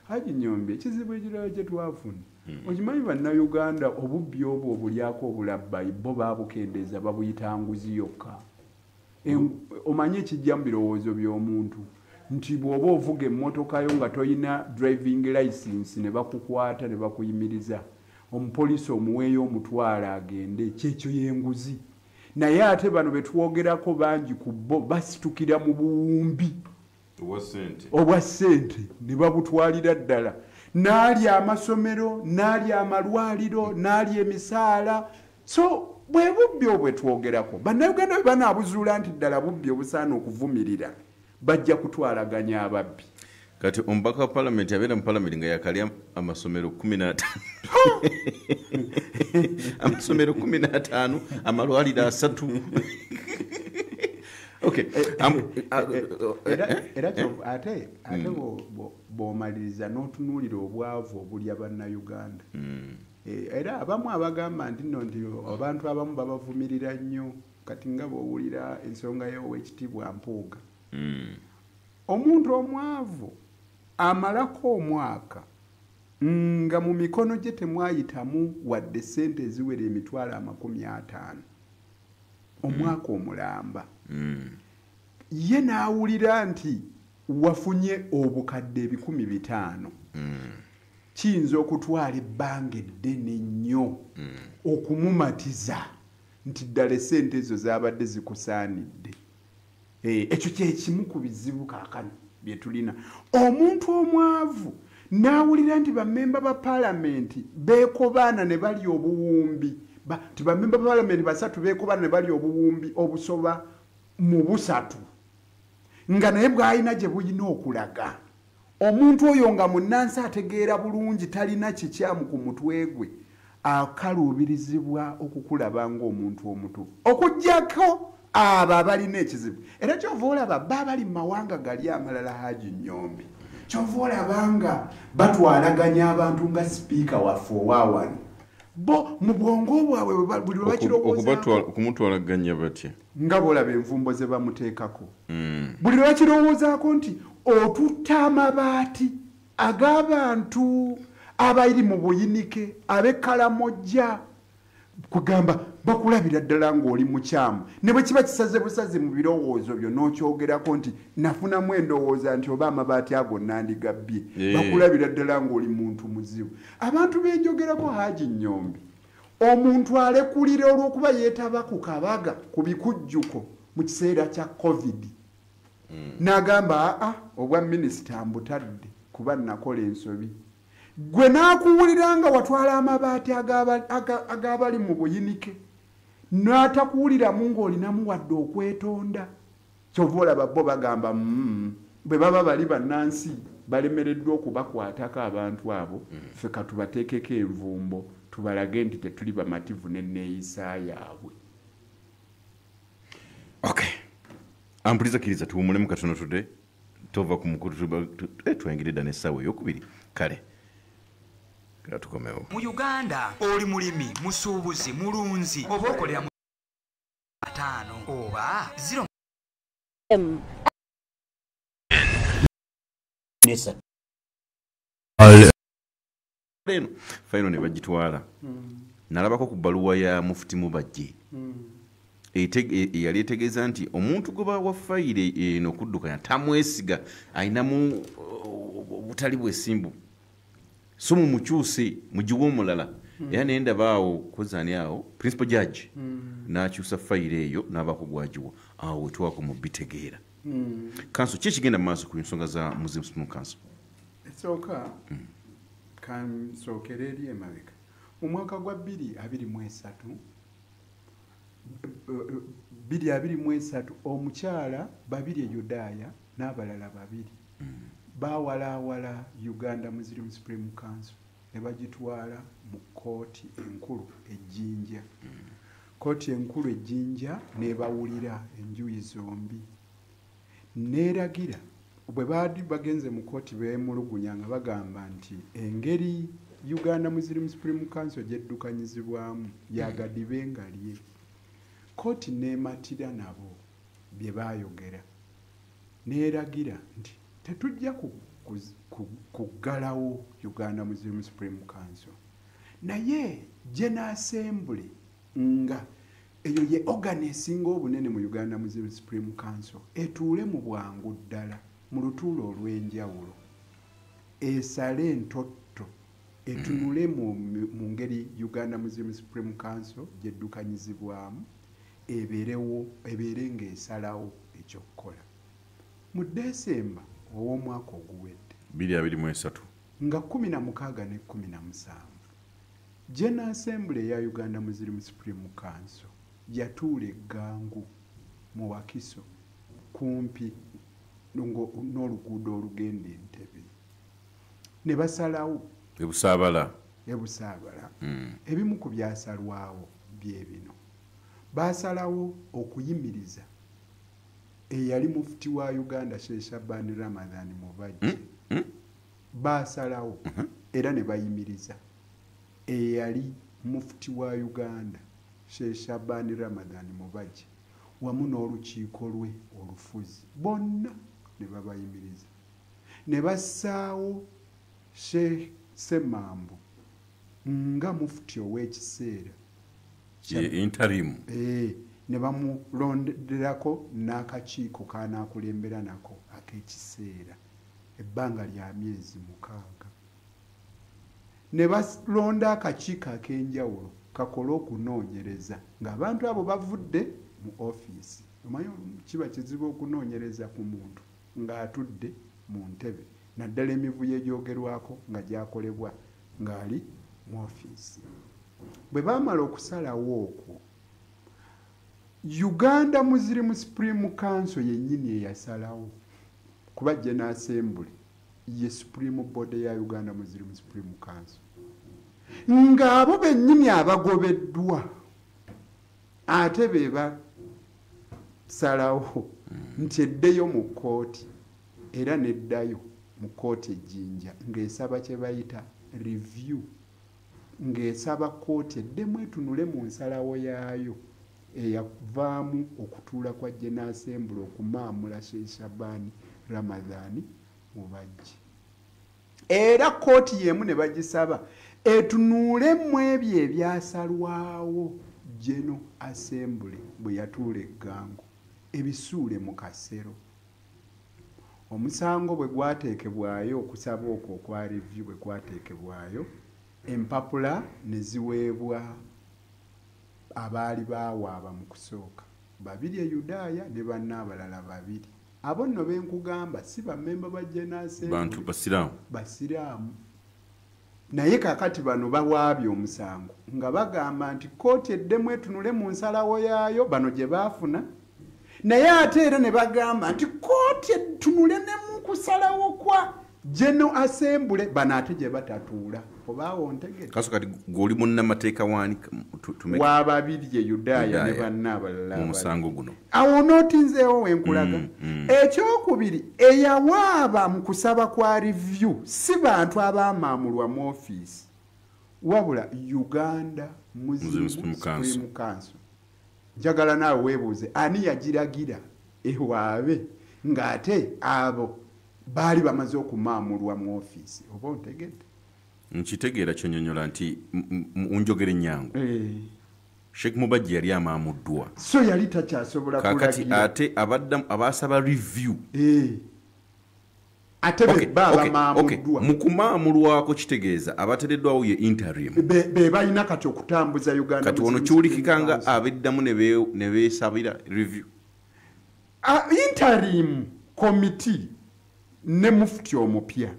Haji Nnyombi, ekizibu ekirala kye twafuna, okimanyi bannayuganda obubbi obwo obulyako obulabbayi bo baabukendeeza, babuyita nguzi yokka. Omanyi ekijja mu birowoozo by'omuntu nti bw'oba ovuga emmotoka yo nga toyina driving license ne bakukwata ne bakuyimiriza, omupoliisi omuweeyo omutwalo agende, kyekyo y'enguzi. Naye ate bano be twogerako bangi ku bo basitukira mu buwumbi obwa ssente ne babutwalira ddala. N'alya amasomero, n'alya amalwaliro, n'alya emisaala. So bwe bubbi obwe twogerako, bannayuganda bwe banaabuzuula nti ddala bubbi obusaana okuvumirira, bajja kutwalaganya ababbi. Kati omubaka wa palamenti abeera mu palamenti nga yakalya amasomero 15, amasomero 15, amalwaliro 3. Okay. Era ate bw'omaliriza n'otunuulira obwavu obulya bannayuganda. Era abamu abagamba nti nno nti abantu abamu babavumirira nnyo, kati nga bw'owulira ensonga y'Oweekitiibwa Mpuuga. Omuntu omwavu amalako omwaka nga mu mikono gye temwayitamu wadde ssente eziwera 50,000 omwaka omulamba. Ye n'awulira nti wafunye obukadde 500,000. Kiyinza okutwala ebbanga eddene nnyo okumumatiza nti ddala essente ezo zaabadde zikusaanidde. Ekyo kye kimu ku bizibu kaakano bye tulina. Omuntu omwavu n'awulira nti bammemba ba paalamenti beekobaana ne balya obuwumbi, nti bammemba ba paalamenti 3 beekobaana ne balya obuwumbi obusoba mu 3. Nga naye bw'alina gye bulina okulaga. Omuntu oyo nga munnansi ategeera bulungi talina kikyamu ku mutwe gwe, akaluubirizibwa okukulaba ng'omuntu omutuufu. Okuggyako abo abalina ekizibu. Era kyova olaba ba bali mu mawanga gali amalala Haji Nnyombi. Kyova olaba nga batwalaganya abantu nga sipiika waffe owa wano. Bo mu bwongo bwabwe buli lwe bakirowoozaako. Okumutwalaganya batya? Nga bw'olaba envumbo ze bamuteekako. Buli lwe bakirowoozaako nti otutta amabaati ag'abantu abairi mu buyinike ab'ekkalamojja, kugamba bakulabira ddala ng'oli mukyamu. Ne bwe kiba kisaze busaze mu birowoozo byo n'okyogerako nti nafunamu endowooza nti oba amabaati ago nandigabbye. Bakulabira ddala ng'oli muntu muzibu. Abantu benjogerako Haji Nnyombi, omuntu alekulira olw'okuba yeetaba ku kabaga ku bikujjuko mu kiseera kya COVID. N'agamba aa obwa minisita mbutadde kuba nakola ensobi. Gwe n'akuwulira nga watwala amabaati ag'abali mu buyinike, n'atakuwuliramu ng'olinamu wadde okwetonda. Kyova olaba bo bagamba bwe baba bali bannansi balemereddwa okubakwatako abantu abo, ffe ka tubateekeko envumbo tubalage nti tetuli bamativu n'enneeyisa yaabwe. Okay. Ampuliza kkiriza tuwummulemu katono tudde tova ku mukulu twayingire dda n'essaawa ey'okubiri. Kale tukomewo. Mu Uganda oli mulimi, musuubuzi, mulunzi oba okolera mu 5 oba 0 eno fayiro ne bagitwala. Nalabako ku bbaluwa ya Mufti Mubajje eyali etegeeza nti omuntu gwe bawa fayiro eno okuddukanya tamwesiga, ayinamu obutali bwesimbu, so mumukyuse mugiwe omulala. Era ne ndaba awo kozani awo principal judge n'akyusa fayiro eyo n'abaako gwagiwa. Awo wetwako mu bitegeera. Kanso ki ekigenda mu maaso ku nsonga za Muslim Supreme Council? Esooka kansookere eri emabega. Mu mwaka gwa 2023 omukyala Babirye Yudaaya n'abalala babiri baawalaawala Uganda Muslim Supreme Council ne bagitwala mu kkooti enkulu e Jinja. Kkooti enkulu e Jinja n'ebawulira enjuyi zombi, n'eragira. Bwe baali bagenze mu kkooti beemulugunya nga bagamba nti engeri Uganda Muslim Supreme Council gy'eddukanyizibwamu yagadibe nga lye. Kkooti n'ematira nabo bye baayogera, n'eragira nti tetujja kuggalawo Uganda Muslim Supreme Council, naye General Assembly nga eyo ye organ esinga obunene mu Uganda Muslim Supreme Council etuule mu bwangu ddala mu lutuulo olw'enjawulo, esale entotto, etunule mu ngeri Uganda Muslim Supreme Council gy'eddukanyizibwamu, ebeerewo ebeere ng'esalawo ekyokukola. Mu Desemba ow'omwaka oguwedde 2023 nga 16 ne 17, General Assembly eya Uganda Muslim Supreme Council yatuula eggangu mu Wakiso kumpi n'oluguudo olugenda Entebbe, ne basalawo Ebusaabala. Ebusaabala. Ebimu ku byasalwawo bye bino. Baasalawo okuyimiriza eyali mufuti wa Uganda Sheikh Shaban Ramadhan Mubajje. Baasalawo era ne bayimiriza eyali mufuti wa Uganda Sheikh Shaban Ramadhan Mubajje wamu n'olukiiko lwe olufuzi, bonna ne babayimiriza. Ne bassaawo Sheikh Ssemambo nga mufuti ow'ekiseera interim, ne bamulonderako n'akakiiko k'anaakulembera nako ak'ekiseera ebbanga lya myezi 6. Ne balonda akakiiko ak'enjawulo kakole okunoonyereza ng'abantu abo bavudde mu ofiisi. Omanyi kiba kizibu okunoonyereza ku muntu ng'atudde mu ntebe, naddala emivuyo egyogerwako nga gyakolebwa ng'ali mu ofiisi. Bwe baamala okusalawo okwo, Uganda Muslim Supreme Council yennyini eyasalawo, kuba General Assembly ye Supreme Board ya Uganda Muslim Supreme Council, ng'abo bennyini abagobeddwa ate be basalawo nti eddeyo mu kkooti, era neddayo mu kkooti ejjinja ng'esaba kye bayita review, ng'esaba kkooti eddemu etunule mu nsalawo yaayo eyavaamu okutuula kwa General Assembly okumaamula Sheikh Shaban Ramadhan Mubajje. Era kkooti y'emu ne bagisaba etunuulemu ebyo ebyasalwawo General Assembly bwe yatuula eggango, ebisuule mu kasero. Omusango bwe gwateekebwayo, okusaba okwo okwa review bwe kwateekebwayo, empapula ne ziweebwa abaali baawaaba mu kusooka, babiri e Yudaaya ne banne abalala babiri. Abo nno be nkugamba si bammemba ba General Assembly, bantu basiraamu, basiraamu. Naye kaakati bano bawaabye omusango nga bagamba nti kkooti eddemu etunule mu nsalawo yaayo bano gye baafuna, naye ate era ne bagamba nti kkooti etunule ne mu kusalawo kwa General Assembly bano ate gye batatuula. Obaawo ntegedde? Kaso kati gw'oli munnamateeka waani? Wa babiri e Yudaaya ne banne abalala mu musango guno. Awo onootinzeewo wenkulaga. Ekyokubiri, eyawaaba mu kusaba kwa review si bantu abaamaamulwa mu ofiisi, wabula Uganda Muslim Supreme Council. Njagala naawe weebuuze ani yagiragira ewaabe ng'ate abo baali bamaze okumaamulwa mu ofiisi. Oba ontegedde? Nkitegeera kyonyonyola nti unjogera ennyangu. Sheikh Mubajje yali amaamuddwa, so yali takyasobola kulagira. Kakati ate abasaba review ate be abamaamuddwa. Mu kumaamulwako kitegeeza abateereddwawo ye interim be balina kati okutambuza Uganda. Kati ono kiwulikika nga abeddamu ne beesabira review. Interim committee ne mufti omupya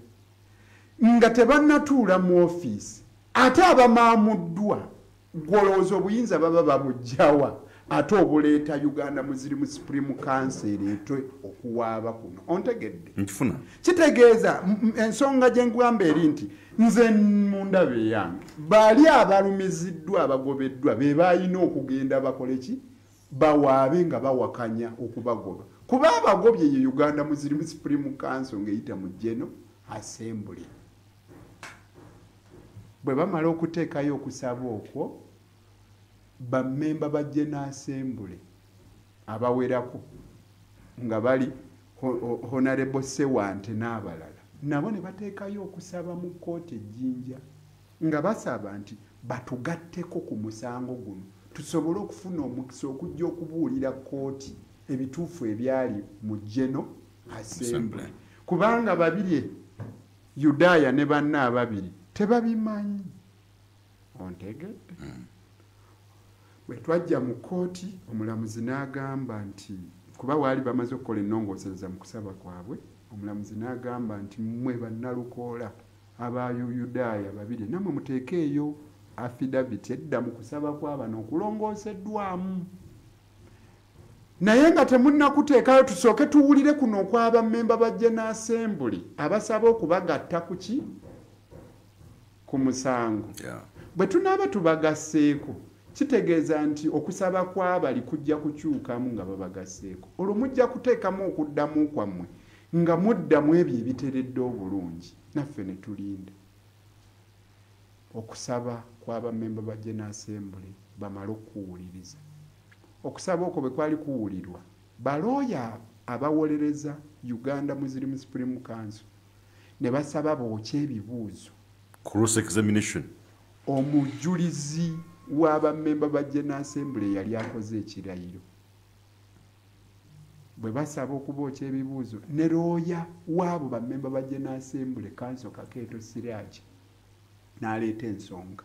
nga tebannatuula mu ofiisi, ate abamaamuddwa gw'olowooza obuyinza baba babujjawa ate obuleeta Uganda Muslim Supreme Council ereetwe okuwaaba kuno. Ontegedde? Nkifuna. Kitegeeza ensonga gye nkugamba eri nti nze mu ndaba eyange bali abalumiziddwa abagobeddwa be balina okugenda bakole ki, bawaabe nga bawakanya okubagoba, kuba abagobye ye Uganda Muslim Supreme Council ng'eyita mu General Assembly. Bwe bamala okuteekayo okusaba okwo, bammemba ba General Assembly abawerako nga bali Honorable Sewante n'abalala nabo ne bateekayo okusaba mu kkooti ejjinja nga basaba nti batugatteko ku musango guno tusobole okufuna omukisa okujja okubuulira kkooti ebituufu ebyali mu General Assembly, kubanga babiri Yudaaya ne banne ababiri tebabimanyi. Ontegedde? Bwe twajja mu kkooti, omulamuzi n'agamba nti kuba waali bamaze okukola ennongoosereza mu kusaba kwabwe, omulamuzi n'agamba nti mmwe bannalukoola aba Yudaaya babiri nammwe muteekeeyo affidavit edda mu kusaba kw'abano okulongooseddwamu, naye nga temunnakuteekayo tusooke tuwulire kuno okw'abammemba ba General Assembly abasaba okubagatta ku ki, ku musango. Bwe tunaaba tubagasseeko kitegeeza nti okusaba kw'abali kujja kukyukamu nga babagasseeko, olwo mujja kuteekamu okuddamu kwammwe nga muddamu ebyo ebiteredde obulungi. Naffe ne tulinda okusaba kw'abammemba ba General Assembly bamale okuwuliriza. Okusaba okwo bwe kwali kuwulirwa, balooya abawolereza Uganda Muslim Supreme Council ne basaba bookye ebibuuzo, cross examination, omujulizi w'abammemba ba General Assembly yali akoze ekirayiro. Bwe basaba okubookya ebibuuzo, ne looya waabo bammemba ba General Assembly Counsel Kakeeto Siraje n'aleeta ensonga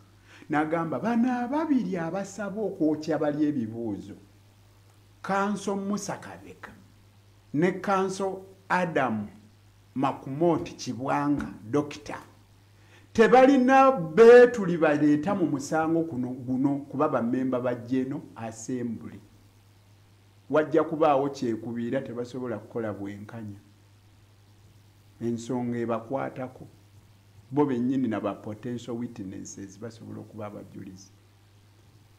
n'agamba bano ababiri abasaba okwokya bali ebibuuzo, Counsel Musa Kabeka ne Counsel Adam Makumoti Kibwanga dokita tebalina beetuli baleeta mu musango kuno guno kuba bammemba ba General Assembly. Wajja kubaawo kyekubiira, tebasobola kukola bwenkanya. Ensonga ebakwatako bo bennyini naba potential witnesses basobola okuba abajulizi.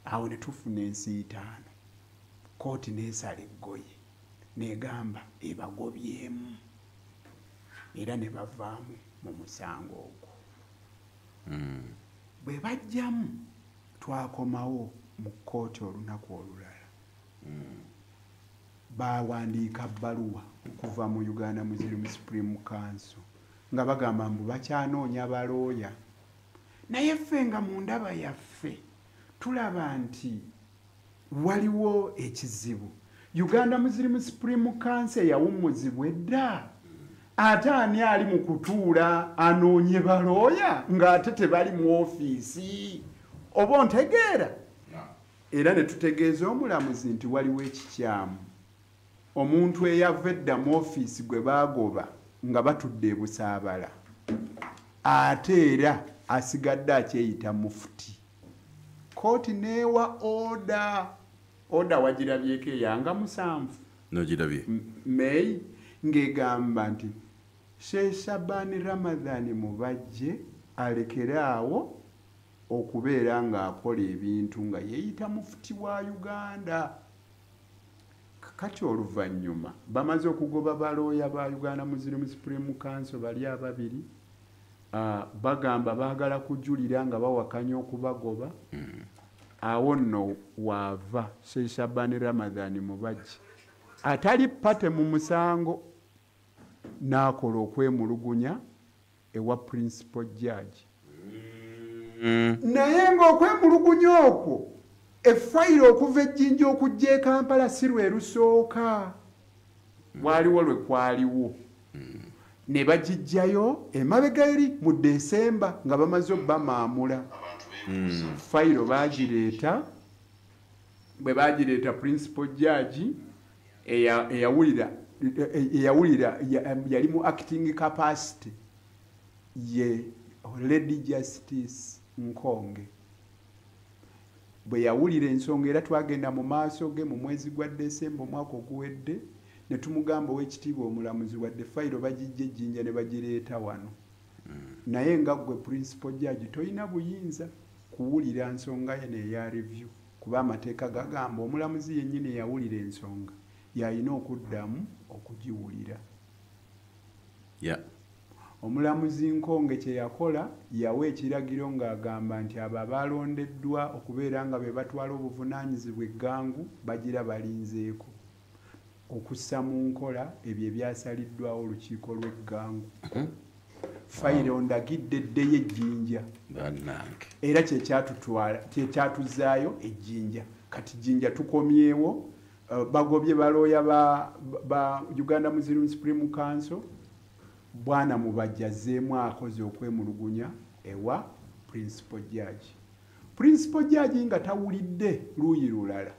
Awo ne tufuna ensiitaano, kooti n'esala eggoye n'egamba ebagobyemu, era ne bavaamu mu musango ogwo. Bwe bajjamu, twakomawo mu kkooti olunaku olulala. Bawandiika bbaluwa okuva mu Uganda Muslim Supreme Council nga bagamba mbu bakyanoonya balooya, naye ffe nga mu ndaba yaffe tulaba nti waliwo ekizibu. Uganda Muslim Supreme Council yawummuzibwa edda, ate ani ali mu kutuula anoonye balooya ng'ate tebali mu ofiisi? Oba ontegeera? Era ne tutegeeza omulamuzi nti waliwo ekikyamu. Omuntu eyava edda mu ofiisi gwe baagoba nga batudde e Busaabala, ate era asigadde akyeyita mufuti. Kooti neewa order. Order wagirabyeko eyanga 7 Nogirabye. May, ng'egamba nti Sheikh Shaban Ramadhan Mubajje alekere awo okubeera ng'akola ebintu nga yeeyita mufuti wa Uganda. Kati oluvannyuma bamaze okugoba balooya ba Uganda Muslim Supreme Council bali ababiri, bagamba baagala kujulira nga bawakanya okubagoba. Awo nno waava Sheikh Shaban Ramadhan Mubajje atali party mu musango n'akola okwemulugunya ewa principal judge. Naye ng'okwemulugunya okwo, efayiro okuva ejjinja okujja e Kampala si lwe lusooka, waliwo lwe kwaliwo ne bagijjayo emabega eri mu Desemba nga bamaze obbamaamula. Fayiro bagireeta, bwe bagireeta principal judge eyawulira yali mu acting capacity ye Lady Justice Nkonge. Bwe yawulira ensonga, era twagenda mu maaso ge mu mwezi gwa Desemba omwaka oguwedde ne tumugamba, ow'ekitiibwa omulamuzi, wadde fayiro bagijja ejjinja ne bagireeta wano, naye nga ggwe principal judge tolina buyinza kuwulira nsonga ye neeya review, kuba amateeka gagamba omulamuzi yennyini eyawulira ensonga yalina okuddamu okugiwulira. Omulamuzi Nkonge kye yakola, yawa ekiragiro ng'agamba nti abo abalondeddwa okubeera nga be batwala obuvunaanyizibwa eggangu bagira balinzeeko okussa mu nkola ebyo ebyasaliddwawo olukiiko lw'eggangu. Fayiro ndagidde eddeyo ejjinja. Bannange. Era kyekyatuzaayo ejjinja. Kati jjinja tukomyewo, bagobye balooya ba Uganda Muslim Supreme Council. Bwana Mubajja azzeemu akoze okwemulugunya ewa principal judge. Principal judge nga tawulidde luuyi lulala,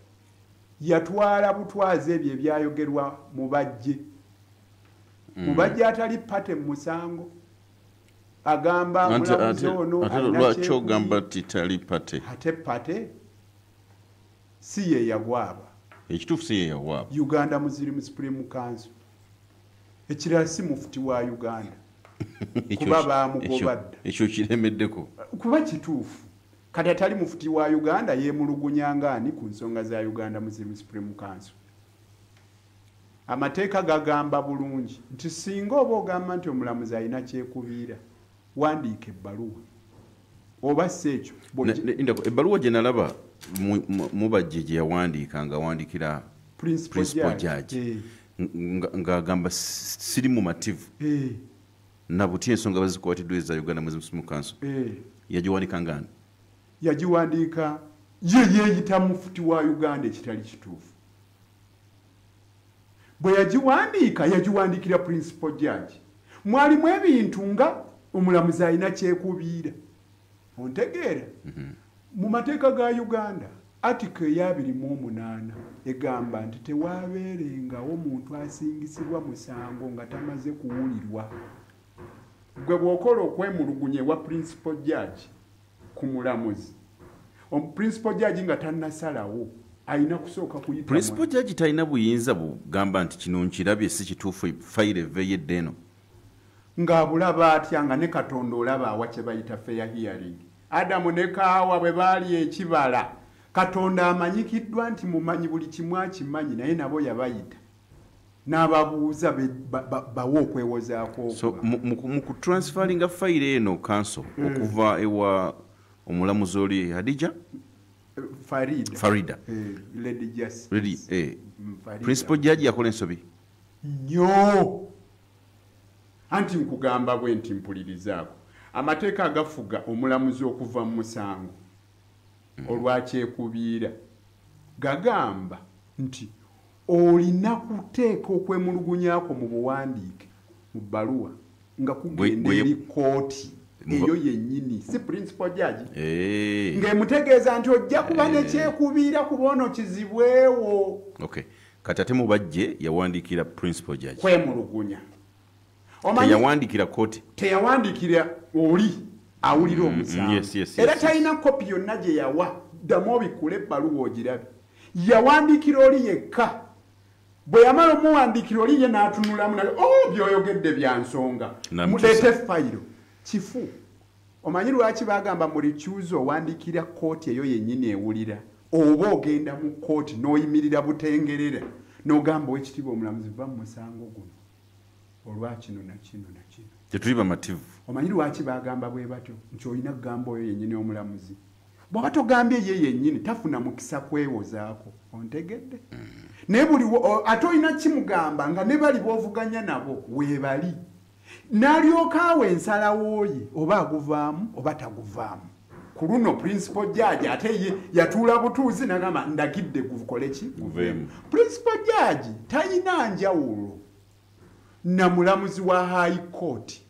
yatwala butwazi ebyo ebyayogerwa Mubajje. Mubajje atali party mu musango agamba mulamuzi ono Ate alina lwaki kyekubiira. ogamba nti tali party? Ate party si ye yagwaba. Ekituufu si ye yawaaba. Uganda Muslim Supreme Council, ekirala si mufuti wa Uganda, kuba baamugoba dda. Ekyo kiremeddeko. Kuba kituufu, kati atali mufuti wa Uganda yeemulugunya ngaani ku nsonga za Uganda Muslim Supreme Council? Amateeka gagamba bulungi nti singa oba ogamba nti omulamuzi alina kyekubiira, wandiika ebbaluwa, oba si ekyo Ebbaluwa gye nalaba Mubajje gye yawandiika nga awandiikira Principal principal judge. judge, ng'agamba siri mumativu na buti ensonga bazikwatiddwa eza Uganda Muslim Supreme Council, yagiwandiika ngani? Yagiwandiika ye yeeyita mufuti wa Uganda, ekitali kituufu. Bwe yagiwandiika, yagiwandiikira principal judge, mwalimu ebintu nga omulamuzi alina kyekubiira. Ontegeera? Mu mateeka ga Uganda, article eya 28 egamba nti tewaabeerengawo muntu asingisibwa musango nga tamaze kuwulirwa. Gwe bw'okola okwemulugunya ewa principal judge ku mulamuzi, principal judge nga tannasalawo Alina kusooka kuyita Principal judge talina buyinza bugamba nti kino nkirabye si kituufu, fayiro eveeyo edda eno. Ng'abulaba atya nga ne Katonda olaba awa kye bayita fair hearing? Adamu ne Kaawa bwe baali ekibala, Katonda amanyikiddwa nti mumanyi buli kimu, akimanyi, naye nabo yabayita n'ababuuza bawe okwewozaako. So mu kutransferinga fayiro eno, counsel, okuva ewa omulamuzi oli Hadija Farida. Farida. Lady Justice. Ready, Farida. Principal judge yakola ensobi? Nnyo. Anti nkugamba bwe nti, mpulirizaako, amateeka agafuga omulamuzi okuva mu musango olwakyekubiira gagamba nti olina kuteeka okwemulugunyako mu buwandiike, mu bbaluwa, nga kugenda eri kooti eyo yennyini, si principal judge, ng'emutegeeza nti ojja kuba nekyekubiira kuba ono kizibwewo. Okay, kati ate Mubajje yawandiikira principal judge kwemulugunya. Omanyi Teyawandiikira kooti. Teyawandiikira oli awulira omusango. Era talina kopi yonna gye yawa. Ddamu obikkule ebbaluwa ogirabe. Yawandiikira oli yekka. Bwe yamala omuwandiikira, oli ye n'atunulamu na, "O, byoyogedde bya nsonga." N'amukyusa. Muleete fayiro. Kifu. Omanyi lwaki bagamba mu recusal owandiikira kooti eyo yennyini ewulira, oba ogenda mu kooti n'oyimirira butengerera n'ogamba, "Owekitiibwa omulamuzi, va mu musango guno olwa kino na kino na kino." Tetuli bamativu. Omanyi lwaki bagamba bwe batyo, nti olina kugamba oyo yennyini omulamuzi? Bw'aba togambye ye yennyini, tafuna mukisa kwewozaako. Ontegedde? Naye buli ate olina kimugamba nga ne bali b'ovuganya nabo weebali, n'alyoka awa ensalawo ye oba aguvaamu oba taguvaamu. Ku luno principal judge ate ye yatuula butuuzi n'agamba, "Ndagidde gukole ki?" Guveemu. Principal judge talina njawulo na mulamuzi wa high court.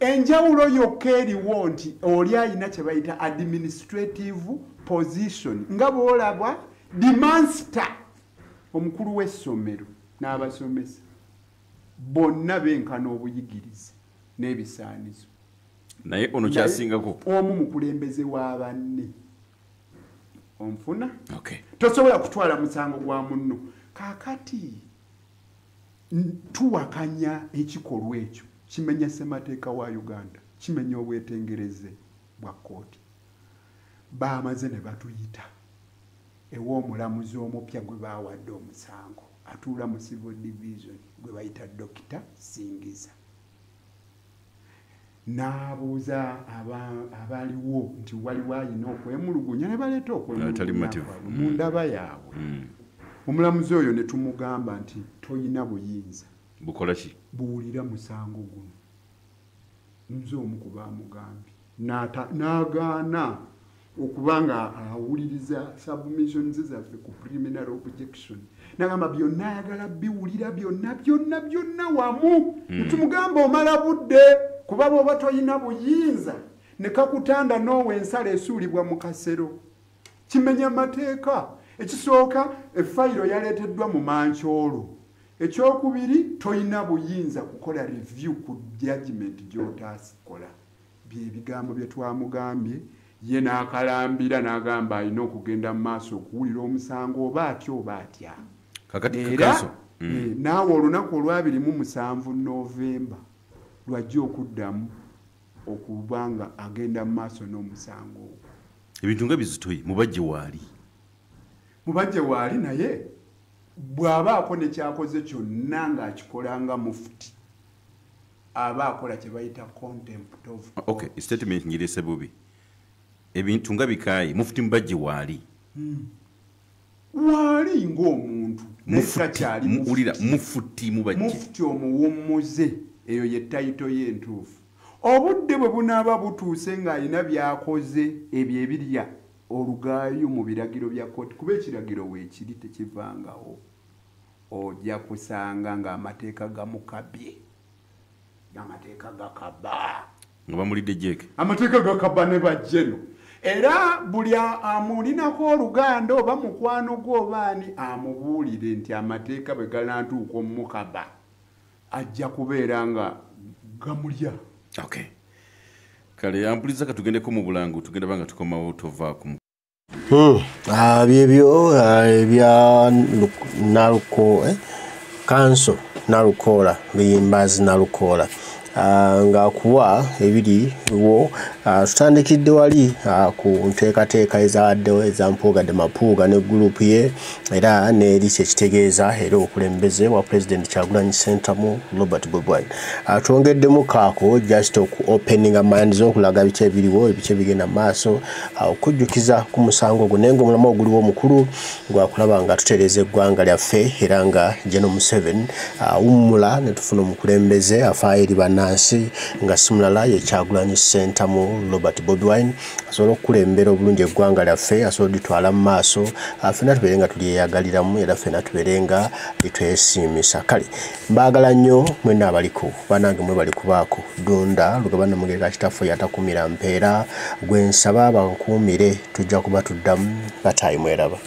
Enjawulo yokka eriwo nti oli alina kye bayita administrative position, nga bw'olaba headmaster, omukulu w'essomero, n'abasomesa bonna benkana obuyigirize n'ebisaanizo. Naye ono kyasingako. Omu mukulembeze wa banne. Onfuna? Okay. Tosobola kutwala musango gwa munno. Kaakati tuwakanya ekikolwa ekyo. Kimenya ssemateeka wa Uganda, kimenya obwetengereze bwa kkooti. Baamaze ne batuyita ew'omulamuzi omupya gwe baawadde omusango, atuula mu civil division, gwe bayita Dokita Singiza. N'abuuza abaliwo nti waliwo ayina okwemulugunya, ne baleeta Atali okwemulugunya mumativu. kwabwe mu ndaba yaabwe. Omulamuzi oyo ne tumugamba nti toyina buyinza Bukola ki? Buwulira musango guno. Nze omu ku baamugambye. N'agaana okuba nga awuliriza submissions zaffe ku preliminary objection. Nagamba byonna ayagala biwulira byonna byonna byonna wamu. Ntumugamba omala budde, kuba bw'oba toyina buyinza ne kakutanda n'owa ensala esuulibwa mu kasero, kimenya mateeka. Ekisooka, efayiro yaleeteddwa mu mankyolo. Ekyokubiri, toyina buyinza kukola review ku judgment gy'otaasikola. Byebigambo bye twamugambye. Ye n'akalambira n'agamba alina okugenda mu maaso okuwulira omusango, oba atya oba atya. Kakati Era counsel. Naawe olunaku olwa 27 Novemba lwajja okuddamu okuba nga agenda mu maaso n'omusango ogwo. Ebintu nga bizitoyi, Mubajje waali. Mubajje waali, naye bw'abaako nekyakoze kyonna ng'akikola nga mufuti, aba akola kye bayita contempt of Okay, statement ngirese bubi. Ebintu nga bikaayi, mufuti Mubajje waali. Waali ng'omuntu, naye Mufuti, takyali wulira, mufuti. Mufuti Mubajje. Mufuti omuwummuze, eyo ye title ye entuufu. Obudde bwe bunaaba butuuse ng'alina by'akoze ebyo ebirya olugaayo mu biragiro bya kooti, kuba ekiragiro weekiri tekivangawo, ojja kusanga ng'amateeka gamukabye. Amateeka gakaba. Nga bamulidde jeeke. Amateeka gakaba ne bajjeno. Era buli amulinako oluganda oba mukwano gwe oba ani, amubuulire nti amateeka bwe ganatuuka omukaba, ajja kubeera nga gamulya. Okay, kale ampuliza, katugendeko mu bulango, tugenda banga tukomawo. Tova ku Byebyo ebya Naluko kanso Nalukoola Luyimbazi Nalukoola ng'akuwa ebiriwo. Tutandikidde wali ku nteekateeka ezabaddewo eza Mpuuga de Mapuuga ne gurupu ye, era n'eri kyekitegeeza era obukulembeze bwa President Kyagulanyi Ssentamu Robert Bobi Wine. Twongeddemu kaako just oku openinga minds, okulaga biki ebiriwo, ebiki ebigenda mu maaso, okujjukiza ku musango ogwo, naye ng'omulamwa oguliwo omukulu gwakulaba nga tutereeza eggwanga lyaffe, era nga General Museveni awummula ne tufuna omukulembeze afaayo eri bannansi, nga si mulala ye Kyagulanyi Ssentamu Robert Bobi Wine, asobole okukulembera obulungi eggwanga lyaffe, asobole oditwala mu maaso, ffenna tubeere nga tulyeyagaliramu, era ffenna tubeere nga litwesiimisa. Kale mbaagala nnyo mwenna abaliko, bannange mwe bali kubaako Ddunda Lugabana Mugereka kitaffe yatakumira mpeera, gwe nsaba bankuumire, tujja kuba tuddamu bataayi mweraba.